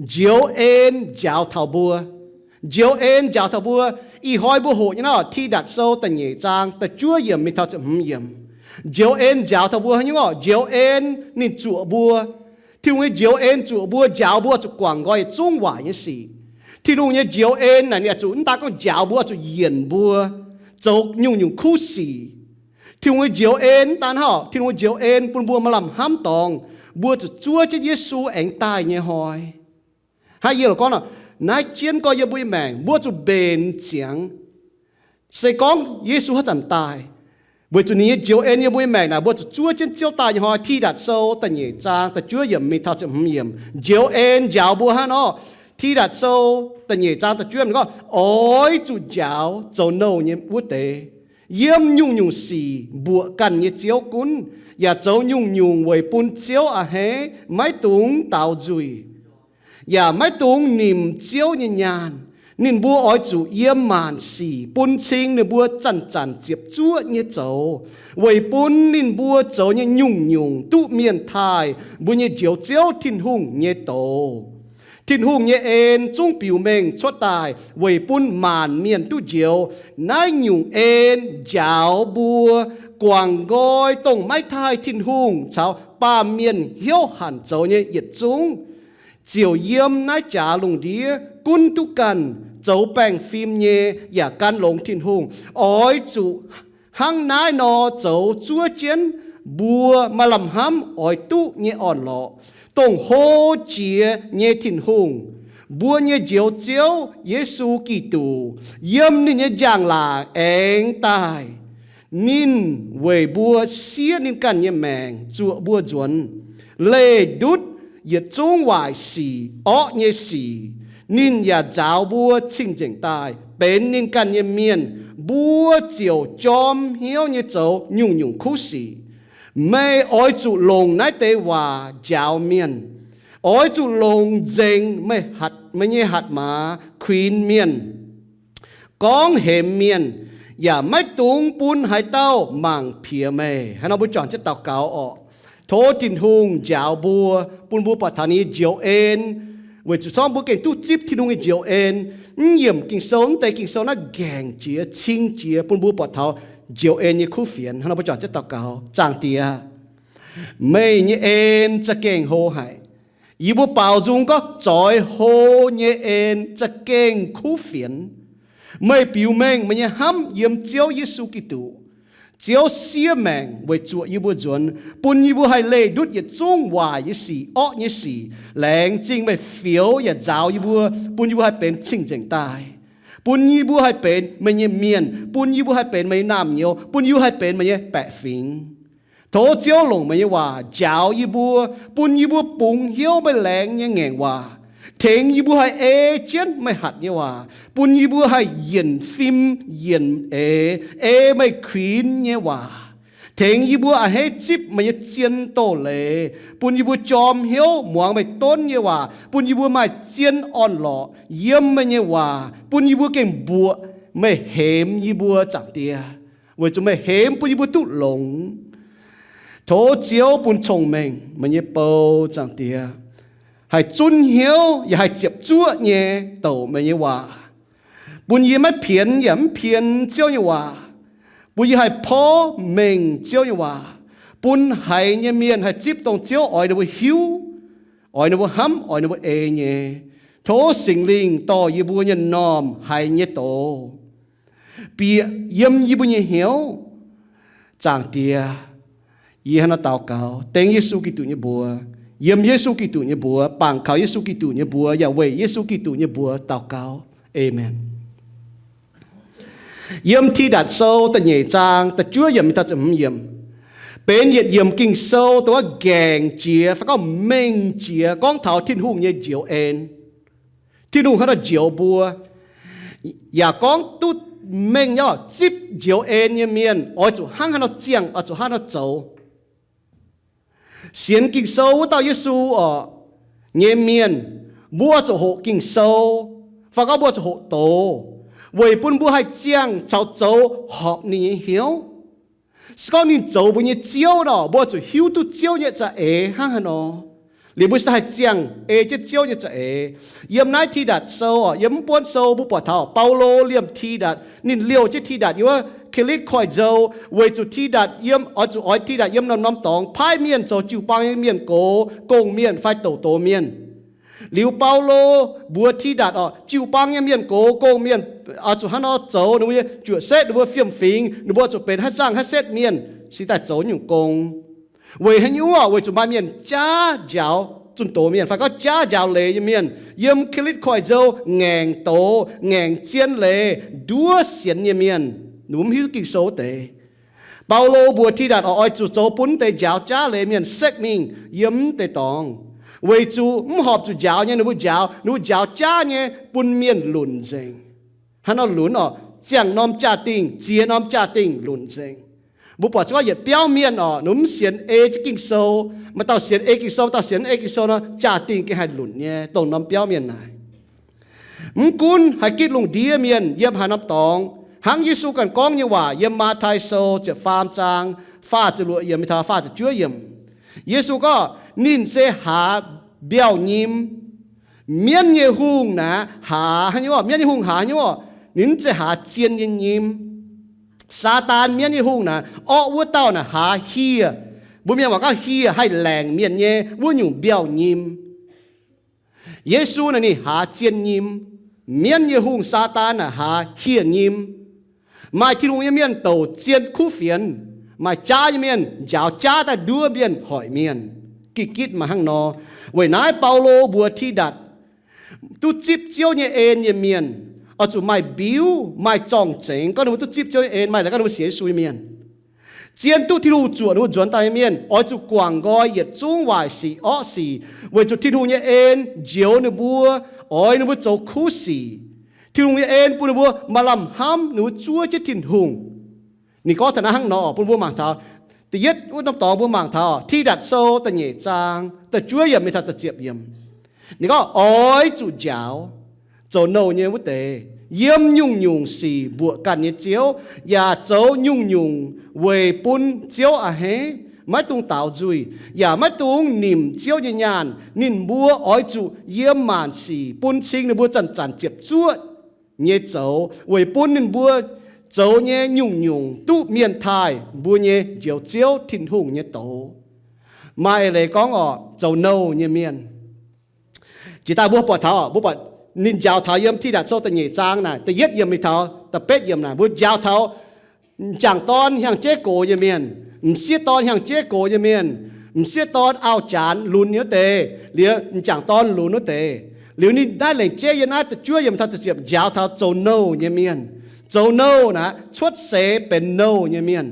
Njoux en njaaux taux mbuo. Njoux en njaaux taux mbuo. Ih hnoi mbuo hoqc nyei naaiv Tidatc Sou da'nyeic zaang da'juov yiemc mingh taux ziepc hmz yiemc. Njoux en njaaux taux mbuo nyei orqc, njoux en ninh zuoqc mbuo. Tin-Hungh nyei njoux en zuoqc mbuo, njaaux mbuo zuqc guangc nqoi yietc zungv waaic nyei sic. Tin-Hungh nyei njoux en naaic ninh oix zuqc mv daan gorngv njaaux mbuo, oix zuqc yienc mbuo zoux nyungc-nyungc kuv sic. Tin-Hungh nyei njoux en mv daan hnangv, Tin-Hungh nyei njoux en bun mbuo maaih lamh hnamv dorngx, mbuo zuqc zuov jienv Yesu aengx daaih nyei hnoi. Hnangv yie gorngv nor, naaiv jienv gorx yiem mbuo nyei maengc mbuo zuqc mbenc ziangx. Se gorngv Yesu haaix zanc daaih, weic zuqc ninh nyei njoux en yiem mbuo nyei maengc naaic, mbuo zuqc zuov jienv Ziouv daaih nyei hnoi. Tidatc Sou da'nyeic zaang da'juov yiemc mingh taux ziepc hmz yiemc. Njoux en njaaux mbuo hnangv nor. Tidatc Sou da'nyeic zaang da'juov yiemc gorngv, oix zuqc njaaux zoux nouh nyei wuov deix, yiem nyungc-nyungc sic mbuoqc ganh nyei Ziouv gunv, yaac zoux nyungc-nyungc weic bun Ziouv a'hneiv, maiv dungx daaux nzuih, yaac maiv dungx nimc Ziouv nyei nyaanh. Ninh mbuo oix zuqc yiem maanc sic bun cing ninh mbuo zanc-zanc ziepc zuoqv nyei zoux, weic bun ninh mbuo zoux nyei nyungc-nyungc duqv mienh taaih mbuo nyei Njoux Ziouv Tin-Hungh nyei douz. Tin-Hungh nyei en zungv biux mengh cuotv daaih weic bun maanc mienh duqv njoux. Naaiv nyungc en njaaux mbuo guangc nqoi dongh maiv taaih Tin-Hungh caux baamh mienh hnyouv hanc zoux nyei yietc zungv, ziouc yiem naaiv jaax lungh ndiev gunv duqv ganh zoux baengh fim nyei yaac gan longx Tin-Hungh. Oix zuqc hnangv naaiv nor zoux zuov jienv mbuo maaih lamh hnamv oix duqv nyei orn-lorqc, dongh hlo jiex nyei Tin-Hungh, mbuo nyei Njoux Ziouv Yesu Giduc, yiem ninh nyei njang-laangc aengx daaih. Ninh weic mbuo siev ninh ganh nyei maengc zuoqc mbuo nzuonx, leih ndutv yietc zungv waaic sic, orqv nyei sic. Ninh yaac nzaaux mbuo cing-nzengc daaih benx ninh ganh nyei mienh, mbuo ziouc jorm hnyouv nyei zoux nyungc-nyungc kuv sic. Meih oix zuqc longc naaiv deix waac njaaux mienh. Oix zuqc longc nzengc meih hatc, meih nyei hatc maaz kuinx mienh, gorngv hemx mienh, yaac maiv dungx bun haaix dauh mangc piex meih. Hnangv nor mbuo juangc jienv daux gaux orqc. Tov Tin-Hungh njaaux mbuo, bun mbuo buatc taux ninh nyei njoux en, weic zuqc zorngv mbuo gengh duqv zipv Tin-Hungh nyei njoux en. Mv yiemc Ging-Sou, mv deix Ging-Sou naaiv nqaengc jiex, cing jiex, bun mbuo buatc taux njoux en nyei kuv fienx. Hnangv nor mbuo juangc jienv daux gaux. Zaangc Diex, meih nyei en za'gengh hlo haic. Yie mbuo baaux nzung gorngv zoix hlo nyei en za'gengh kuv fienx. Meih biux mengh meih nyei hnamv yiem Ziouv Yesu Giduc. Ziouv siev maengc weic zuoqc yie mbuo nzuonx, bun yie mbuo haih leih ndutv yietc zungv waaic nyei sic, orqv nyei sic. Laengz zingh meih fioux yaac nzaaux yie mbuo, bun yie mbuo haih benx cing-nzengc daaih, bun yie mbuo haih benx meih nyei mienh, bun yie mbuo haih benx meih nyei naamh nyouz, bun yie mbuo haih benx meih nyei baeqc fingx. Tov Ziouv longc meih nyei waac njaaux yie mbuo, bun yie mbuo bungx hnyouv meih laengz nyei ngaengc waac, tengx yie mbuo haih ei jienv meih hatc nyei waac, bun yie mbuo haih yienc fim yienc eix, ei meih kuinx nyei waac, tengx yie mbuo a'hneiv zipv meih nyei zien doz-leiz, bun yie mbuo jorm hnyouv muangx meih donv nyei waac, bun yie mbuo maaih zien orn-lorqc yiem meih nyei waac, bun yie mbuo gengh mbuoqc meih hemx yie mbuo, Zaangc Diex, weic zuqc meih hemx bun yie mbuo duqv longx. Tov Ziouv bun cong-mengh meih nyei bou, Zaangc Diex, haih zunv hnyouv yaac haih ziepc zuoqv nyei douc meih nyei waac, bun yie maiv pienx yaac mv pien Ziouv nyei waac, bun yie haih porv mengh Ziouv nyei waac, bun haiz nyei mienh haih zipv dongh Ziouv oix ninh mbuo hiuv, oix ninh mbuo hnamv, oix ninh mbuo eix nyei. Tov Singx Lingh dorh yie mbuo nyei m'normh haiz nyei doz bieqc yiem yie mbuo nyei hnyouv, Zaangc Diex. Yie hnangv naaiv daux gaux dengv Yesu Giduc nyei mbuox, yiem Yesu Giduc nyei mbuox, bangc kaux Yesu Giduc nyei mbuox, yaac weic Yesu Giduc nyei mbuox daux gaux. Aamen. Yiem Tidatc Sou da'nyeic zaang da'juov yiemc mingh taux ziepc hmz yiemc, benx yietc yiemc Ging-Sou dongh wuov nqaengc jiex fai gorngv mengh jiex gorngv taux Tin-Hungh nyei njoux en. Tin-Hungh haaix nor njoux mbuo, yaac gorngv duqv mengh nyei zipv njoux en nyei mienh oix zuqc hnangv haaix nor ziangh, oix zuqc hnangv haaix nor zoux. Sienx Ging-Sou wuov dauh Yesu orqc nyei mienh, mbuo oix zuqc hoqc Ging-Sou, fai gorngv mbuo oix zuqc hoqc doz, weic bun mbuo haih ziangh caux zoux horpc ninh nyei hnyouv. Se gorngv ninh zoux mbuo nyei Ziouv nor, mbuo oix zuqc hiuv duqv Ziouv nyei za'eix hnangv haaix nor. Liuz mbuo se haih ziangh ei jienv Ziouv nyei za'eix. Yiem naaiv Tidatc Sou, yiem mv buonv sou mbuo buatc taux Baulo liemh Tidatc, ninh liouh jienv Tidatc yiem wuov Kilitv Koiv-Nzou, weic zuqc Tidatc yiem, oix zuqc oix Tidatc yiem norm-norm dorngx paaiv mienh zoux jiu-baang nyei mienh gox, gong-mienh fai douc doz mienh. Liuz Baulo mbuox Tidatc oc, jiu-baang nyei mienh gox, gong-mienh oix zuqc hnangv nor zoux ninh mbuo nyei juoqc setv, ninh mbuo fiem-fingx, ninh mbuo zuqc benx haaix nzangh haaix setv mienh, cingx daaih zoux nyungc gong. Weic haaix nyungc? Weic zuqc maaih mienh jaav njaaux zunh doz mienh fai gorngv jaav njaaux leiz nyei mienh yiem Kilitv Koiv-Nzou ngaengc doz, ngaengc zien leiz, nduov sienx nyei mienh. Ninh mbuo mv hiuv Ging-Sou wuov deix. Baulo mbuox Tidatc oix zuqc zoux bun deix njaaux jaav leiz mienh sekv mingh yiem deix dorngx, weic zuqc mv horpc zuqc njaaux nyei ninh mbuo njaaux, ninh mbuo njaaux jaav nyei bun mienh lunc nzengc. Hnangv nor lunc oc, ziangh norm jaa-dingh, ziex norm jaa-dingh lunc nzengc. Mbuo buatc se gorngv yietc biauv mienh oc, ninh mv sienx ei jienv Ging-Sou, maaih dauh sienx ei Ging-Sou, maaih dauh sienx ei Ging-Sou nor, jaa-dingh gengh haih lunc nyei dongh norm biauv mienh naaic. Mv gunv haaix gitv lungh ndiev mienh yiem haaix norm dorngx, hnangv Yesu ganh gorngv nyei waac yiem Matv^tai Sou ziepc faam zaang faah ziepc luoqc yiemc mingh taux faah ziepc juov yiemc. Yesu gorngv ninh se haaz mbiauh nyim. Mienv nyei hungh naaic haaz haaix nyungc? Mienv nyei hungh haaz haaix nyungc? Ninh mv zeiz haaz zien nyei nyim. Saadaan, mienv nyei hungh naaic, orqv wuov dauh naaic haaz hieh. Mbuo mienh waac gorngv hieh, haih laengc mienh nyei wuov nyungc mbiauh nyim. Yesu naaic ninh haaz zien nyim. Mienv nyei hungh Saadaan naaic haaz hieh nyim. Maaih Tin-Hungh nyei mienh douc zien kuv fienx, maaih jaav nyei mienh njaaux jaav daaih nduov mienh hoic mienh. Gitv gitv maaih hnangv nor. Weic naaiv Baulo mbuox Tidatc, duqv zipv Ziouv nyei en nyei mienh oix zuqc maaih mbiuv, maaih zorng-zengx, gorngv ninh mbuo duqv zipv Ziouv nyei en, maaih la'ganh ninh mbuo sienx Yesu nyei mienh. Zien duqv Tin-Hungh zuoqc ninh mbuo nzuonx daaih nyei mienh oix zuqc guangc nqoi yietc zungv waaic sic orqv sic, weic zuqc Tin-Hungh nyei en njoux ninh mbuo, oix ninh mbuo zoux kuv sic. Tin-Hungh nyei en bun ninh mbuo maaih lamh hnamv, ninh mbuo zuov jienv Tin-Hungh. Ninh gorngv taux naaiv hnangv nor bun mbuo mangc taux, da'yietv wuov norm dorngx mbuo mangc taux Tidatc Sou da'nyeic zaang da'juov yiemc mingh taux da'ziepc yiemc. Ninh gorngv oix zuqc njaaux zoux nouh nyei wuov deix, yiem nyungc-nyungc sic mbuoqc ganh nyei Ziouv, yaac zoux nyungc-nyungc weic bun Ziouv a'hneiv, maiv dungx daaux nzuih, yaac maiv dungx nimc Ziouv nyei nyaanh. Ninh mbuo oix zuqc yiem maanc sic bun cing ninh mbuo zanc-zanc ziepc zuoqv nyei zoux, weic bun ninh mbuo zoux nyei nyungc-nyungc duqv mienh taaih mbuo nyei Njoux Ziouv Tin-Hungh nyei doz. Maaih eix leiz gorngv oc, zoux nouh nyei mienh. Jiex daaih mbuo buatc taux, mbuo buatc ninh njaaux taux yiem Tidatc Sou da'nyeic zaang naaic, da'yietv yiemc mingh taux da'betv yiemc naaic, mbuo njaaux taux m'jangc dorn hiaangx jeiv gox nyei mienh, m'sieqv dorn hiaangx jeiv gox nyei mienh, m'sieqv dorn auv-janx lunx nyei wuov deix, liuz m'jangc dorn lunx wuov deix. Liuz ninh naaiv lengc jeiv yiem naaiv da'juov yiemc taux da'ziepc njaaux taux zoux nouh nyei mienh. Zoux nouh naaic cuotv seix benx nouh nyei mienh.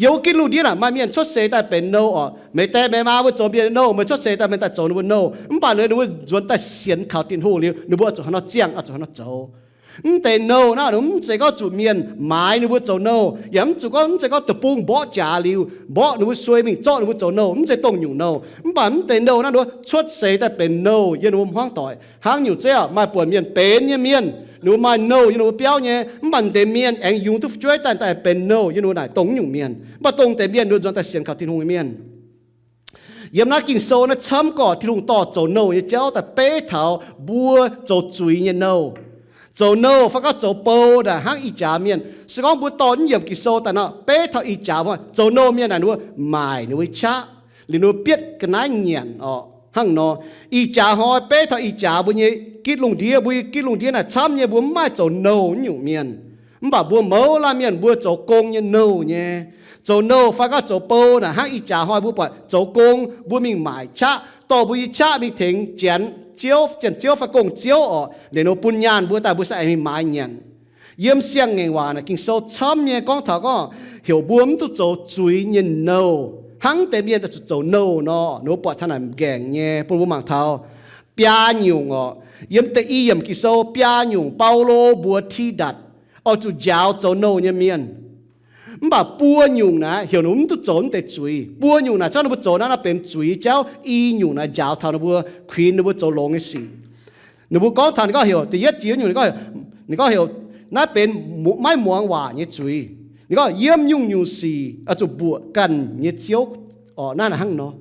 Yiem wuov gitv lungh ndiev naaic maaih mienh cuotv seix daaih benx nouh oc. Meih die meih maa mbuo zoux mienh nouh, meih cuotv seix daaih meih daaih zoux ninh mbuo nouh. Mv baac liuz ninh mbuo nzuonx daaih sienx kaux Tin-Hungh liuz, ninh mbuo zuqc haaix nor ziangh, zuqc haaix nor zoux. Mv deix nouh naaiv mv zeiz gorngv zuqc mienh maaiz ninh mbuo zoux nouh, yaac mv zuqc gorngv, mv zeiz gorngv deic-bung mborqv jaax liuz, mborqv ninh mbuo suei mingh zorqv ninh mbuo zoux nouh, mv zeiz dongh nyungc nouh. Mv baac mv deix nouh naaiv ninh mbuo cuotv seix daaih benx nouh yiem ninh mbuo hmuangv doic. Hnangv nyungc zeiv maaih buonc mienh benx nyei mienh, ninh mbuo maaih nouh yiem ninh mbuo biauv nyei, mv baac deix mienh aengx yungz duqv fu'jueiv daaih, daaih benx nouh yiem ninh mbuo naaic dongh nyungc mienh. Mv baac dongh deix mienh ninh mbuo nzuonx daaih sienx kaux Tin-Hungh nyei mienh. Yiem naaiv Ging-Sou naaiv camv gorqv Tin-Hungh dorh zoux nouh nyei jauv daaih beiv taux mbuo zoux zuiz nyei nouh. Zoux nouh fai gorngv zoux bou naaic hnangv ih jaax mienh. Se gorngv mbuo dorh naaiv yiemc Ging-Sou daaih nor, beiv taux ih jaax mienh zoux nouh mienh naaic ninh mbuo maaic ninh mbuo qaqv, liuz ninh mbuo bietv ga'naaiv nyanc oc. Hnangv nor, ih jaax hnoi beiv taux ih jaax mbuo nyei gitv lungh ndiev, mbuo gitv lungh ndiev naaic camv nyei mbuo mv maaih zoux nouh nyungc mienh. Mv baac mbuo mouz laanh mienh mbuo zoux gong nyei nouh nyei. Zoux nouh fai gorngv zoux bou naaic hnangv ih jaax hnoi mbuo buatc zoux gong mbuo mingh maaic qaqv, dorh mbuo nyei qaqv mingh tengx janx ziouv, janx ziouv fai gong ziouv oc, liuz ninh mbuo bun nyaanh mbuo daaih mbuo se aengx mingh maaiz nyanc. Yiem Siang-Ngaengc Waac naaic Ging-Sou camv nyei gorngv taux gorngv heuc mbuo mv duqv zoux zuiz nyei nouh, hnangv deix mienh oix zuqc zoux nouh nor, ninh mbuo buatc taux naaic m'gaengc nyei bun mbuo mangc taux biaa nyungc oc. Yiem da'yietv yiemc Ging-Sou biaa nyungc Baulo mbuox Tidatc oix zuqc njaaux zoux nouh nyei mienh. Mv baac buo nyungc naaic heuc ninh mbuo mv duqv zoux mv deix zuiz. Buo nyungc naaic zorqv ninh mbuo zoux naaiv, naaiv benx zuiz jauv. I nyungc naaic njaaux taux ninh mbuo, kuinx ninh mbuo zoux longx nyei sic. Ninh mbuo gorngv taux, ninh gorngv heuc da'yietv jiex nyungc, ninh gorngv, ninh gorngv heuc naaiv benx maiv muangx waac nyei zuiz. Ninh gorngv yiem nyungc-nyungc sic oix zuqc mbuoqc ganh nyei Ziouv oc. Naaiv hnangv nor.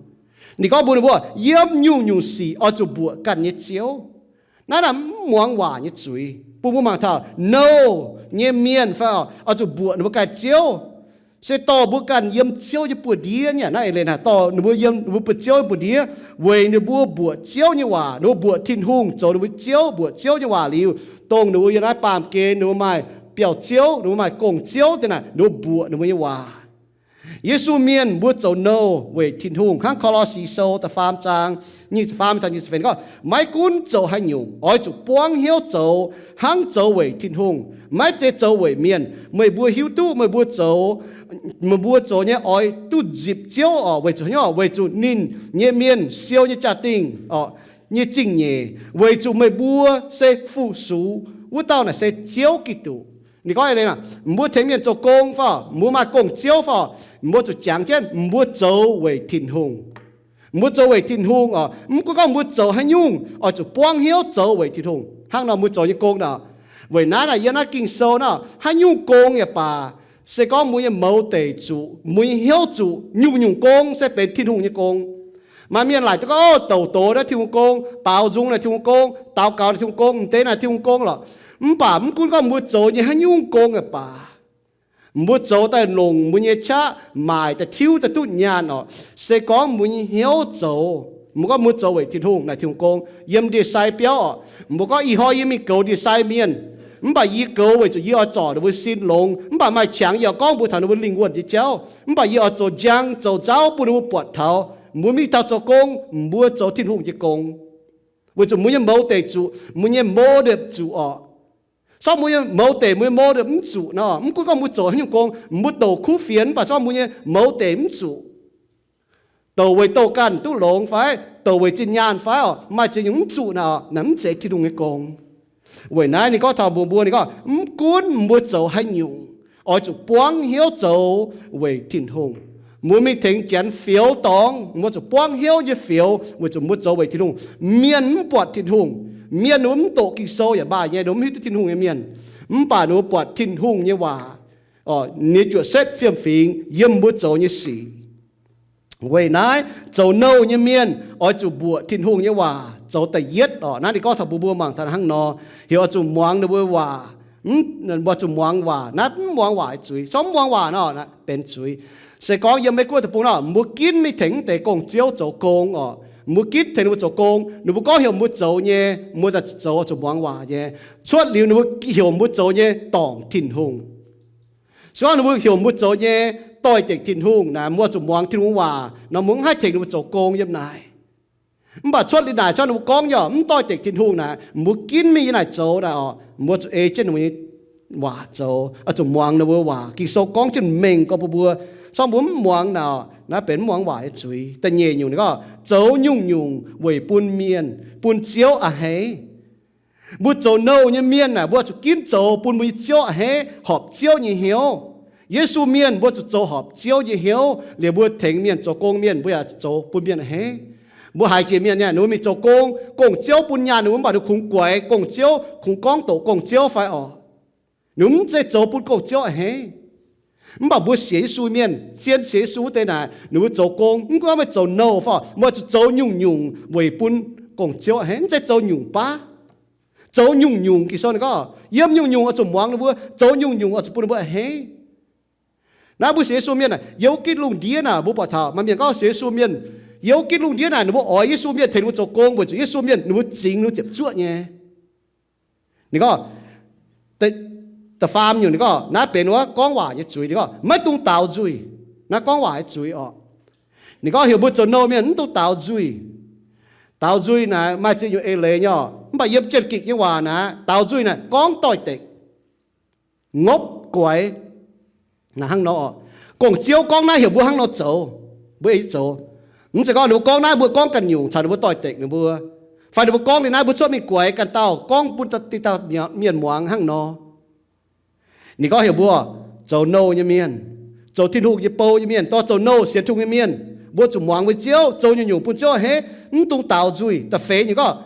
Ninh gorngv mbuox ninh mbuo, yiem nyungc-nyungc sic oix zuqc mbuoqc ganh nyei Ziouv. Naaiv naaic mv muangx waac nyei zuiz bun mbuo mangc taux nouh nyei mienh fai oix zuqc mbuoqc ninh mbuo ganh Ziouv. Se dorh mbuo ganh yiem Ziouv nyei buoz-ndiev nyei. Naaiv eix leiz naaic dorh ninh mbuo yiem ninh mbuo buoz-, Ziouv nyei buoz-ndiev weic ninh mbuo mbuoqc Ziouv nyei waac, ninh mbuo mbuoqc Tin-Hungh zoux ninh mbuo Ziouv, mbuoqc Ziouv nyei waac liuz, dongh ninh mbuo yiem naaiv baamh gen ninh mbuo maaih biauv-ziouv, ninh mbuo maaih gong-ziouv deix naaic, ninh mbuo mbuoqc ninh mbuo nyei waac. Yesu mienh mbuo zoux nouh weic Tin-Hungh, hnangv Ko^lo^si Sou da'faam zaang nyic ziepc faam taux nyic ziepc feix gorngv, maiv gunv zoux haaix nyungc, oix zuqc buangv hnyouv zoux, hnangv zoux weic Tin-Hungh, maiv zeiz zoux weic mienh. Meih mbuo hiuv duqv meih mbuo zoux, meih mbuo zoux nyei oix duqv nzipc Ziouv oc, weic zuqc haaix nyungc? Weic zuqc ninh nyei mienh siou nyei jaa-dingh oc, nyei zingh nyeic, weic zuqc meih mbuo se fu-sux wuov dauh naaic se Ziouv Giduc. Ninh gorngv eix leiz naaic, mbuo tengx mienh zoux gong fai, mbuo maaih gong-ziouv fai, mbuo zuqc jangx jienv mbuo zoux weic Tin-Hungh. Mbuo zoux weic Tin-Hungh oc. Mv gunv gorngv mbuo zoux haaix nyungc, oix zuqc buangv hnyouv zoux weic Tin-Hungh. Hnangv nor mbuo zoux nyei gong naaic, weic naaiv naaic yiem naaiv Ging-Sou naaic, haaix nyungc gong yaac baac, se gorngv mbuo nyei mouz deic zuqc, mbuo nyei hnyouv zuqc, nyungc-nyungc gong se benx Tin-Hungh nyei gong. Maaih mienh laaic duqv gorngv, o, douc doz naaiv Tin-Hungh gong, baaux nzung naaic Tin-Hungh gong, daux gaux naaic Tin-Hungh gong, m'deix naaic Tin-Hungh gong lorqc. Mv baac mv gunv gorngv mbuo zoux nyei haaix nyungc gong yaac baac, mbuo zoux daaih longc mbuo nyei qaqv maaic daaih tiuv daaih duqv nyaanh oc. Se gorngv mbuo nyei hnyouv zoux, mbuo gorngv mbuo zoux weic Tin-Hungh naaic Tin-Hungh gong. Yiem ndie-sai biauv oc, mbuo gorngv ih hnoi yie mingh goux ndie-sai mienh, mv baac yie goux weic zuqc yie oix zorc ninh mbuo sin longx. Mv baac maaih qangx yie oix gorngv mbuox taux ninh mbuo lingh wuonh nyei jauv, mv baac yie oix zoux njang zoux nzauv bun ninh mbuo buatc taux mbuo mingh taux zoux gong, mbuo zoux Tin-Hungh nyei gong. Weic zuqc mbuo nyei mouz deic zuqc, mbuo nyei motive zuqc oc. Sortv mbuo nyei mouz deic, mbuo nyei motive mv zuqc nor, mv gunv gorngv mbuo zoux haaix nyungc gong, mbuo douc kuv fienx, mv baac sortv mbuo nyei mouz deic mv zuqc, douc weic douh ganh duqv longx fai, douc weic zinh nyaanh fai oc, maaih ziex nyungc mv zuqc nor, naaic mv zeiz Tin-Hungh nyei gong. Weic naaiv ninh gorngv taux mbuox mbuo, ninh gorngv, mv gunv mbuo zoux haaix nyungc, oix zuqc buangv hnyouv zoux weic Tin-Hungh. Mbuo mingh tengx janx fioux dorngx, mbuo zuqc buangv hnyouv nyei fioux weic zuqc mbuo zoux weic Tin-Hungh. Mienh mv buatc Tin-Hungh, mienh mv doqc Ging-Sou yaac maaih nyei, ninh mv hiuv duqv Tin-Hungh nyei mienh. Mv baac ninh mbuo buatc Tin-Hungh nyei waac, ninh nyei juoqc setv fiem-fingx yiem mbuo zoux nyei sic. Weic naaiv zoux nouh nyei mienh oix zuqc mbuoqc Tin-Hungh nyei waac zoux da'yietv oc. Naaiv ninh gorngv taux mbuox mbuo mangc taux hnangv nor, heuc oix zuqc muangx ninh mbuo waac. Mv, oix zuqc muangx waac. Naaiv mv muangx waac nyei zuiz. Sortv mv muangx waac nor, naaiv benx zuiz. Se gorngv yiem Meiv Guoqv deic-bung nor, mbuo ginv mingh tengx mv deix gong-ziouv zoux gong oc. Mbuo ginv tengx ninh mbuo zoux gong, ninh mbuo gorngv heuc mbuo zoux nyei, mbuo daaih zoux, zuqc muangx waac nyei. Cuotv liuz ninh mbuo heuc mbuo zoux nyei dorngc Tin-Hungh. Se gorngv ninh mbuo heuc mbuo zoux nyei doix-dekc Tin-Hungh naaic, mbuo zuqc muangx Tin-Hungh waac nor, mbuo mv haih tengx ninh mbuo zoux gong yiem naaic. Mv baac cuotv liuz naaic, se gorngv ninh mbuo gorngv nyei mv doix-dekc Tin-Hungh naaic, mbuo ginv mingh yiem naaic zoux naaic oc, mbuo zuqc ei jienv ninh mbuo nyei waac zoux, zuqc muangx ninh mbuo waac. Ging-Sou gorngv jienv mengh gorngv bun mbuo, se gorngv mbuo mv muangx naaic, naaiv benx mv muangx waac nyei zuiz. Da'nyeic nyungc ninh gorngv, zoux nyungc-nyungc weic bun mienh, bun Ziouv a'hneiv. Mbuo zoux nouh nyei mienh naaic, mbuo zuqc ginv zoux bun mbuo nyei Ziouv a'hneiv, horpc Ziouv nyei hnyouv. Yesu mienh mbuo zuqc zoux horpc Ziouv nyei hnyouv. Liuz mbuo tengx mienh zoux gong mienh, mbuo yaac zoux bun mienh a'hneiv. Mbuo haiz jiex mienh nyei, ninh mbuo mingh zoux gong, gong-ziouv bun nyaanh ninh mbuo, mv baac ninh kungx guaix gong-ziouv, kungx gorngv doqc gong-ziouv fai oc. Ninh mv zeiz zoux bun gong-ziouv a'hneiv. Mv baac mbuo sienx Yesu mienh, zien sienx Yesu wuov deix naaic, ninh mbuo zoux gong, mv gunv meih zoux nouh fai, mbuo zuqc zoux nyungc-nyungc weic bun gong-ziouv a'hneiv, mv zeiz zoux nyungc baav. Zoux nyungc-nyungc, Ging-Sou ninh gorngv, yiem nyungc-nyungc oix zuqc muangx ninh mbuo, zoux nyungc-nyungc oix zuqc bun ninh mbuo a'hneiv. Naaiv mbuo sienx Yesu mienh naaic, yiem wuov gitv lungh ndiev naaic, mbuo buatc taux maaih mienh gorngv sienx Yesu mienh, yiem wuov gitv lungh ndiev naaic ninh mbuo oix Yesu mienh tengx ninh mbuo zoux gong weic zuqc Yesu mienh ninh mbuo zingx ninh mbuo ziepc zuoqv nyei. Ninh gorngv, da'faam nyungc ninh gorngv, naaiv benx wuov gorngv waac nyei zuiz. Ninh gorngv, maiv dungx daaux nzuih. Naaiv gorngv waac nyei zuiz oc. Ninh gorngv heuc mbuo zoux nouh mienh mv dungx daaux nzuih. Daaux nzuih naaic maaih ziex nyungc eix leiz nyei oc. Mv baac yiem Janx-Gikc nyei waac naaic, daaux nzuih naaic gorngv doix-dekc, ngopv guaix. Naaic hnangv nor oc. Gong-ziouv gorngv naaiv heuc mbuo hnangv nor zoux, mbuo ei zoux. Mv zeiz gorngv ninh mbuo gorngv naaiv mbuo gorngv ganh nyungc caux ninh mbuo doix-dekc ninh mbuo, fai ninh mbuo gorngv liuz naaiv mbuo cuotv mingh guaix ganh dauh, gorngv bun da'dauh mienh muangx hnangv nor. Ninh gorngv heuc mbuo zoux nouh nyei mienh, zoux Tin-Hungh nyei bou nyei mienh, dorh zoux nouh sienx Tin-Hungh nyei mienh, mbuo zuqc muangx mbuo Ziouv, zoux nyungc-nyungc bun Ziouv a'hneiv, mv dungx daaux nzuih. Da'feix nyungc gorngv,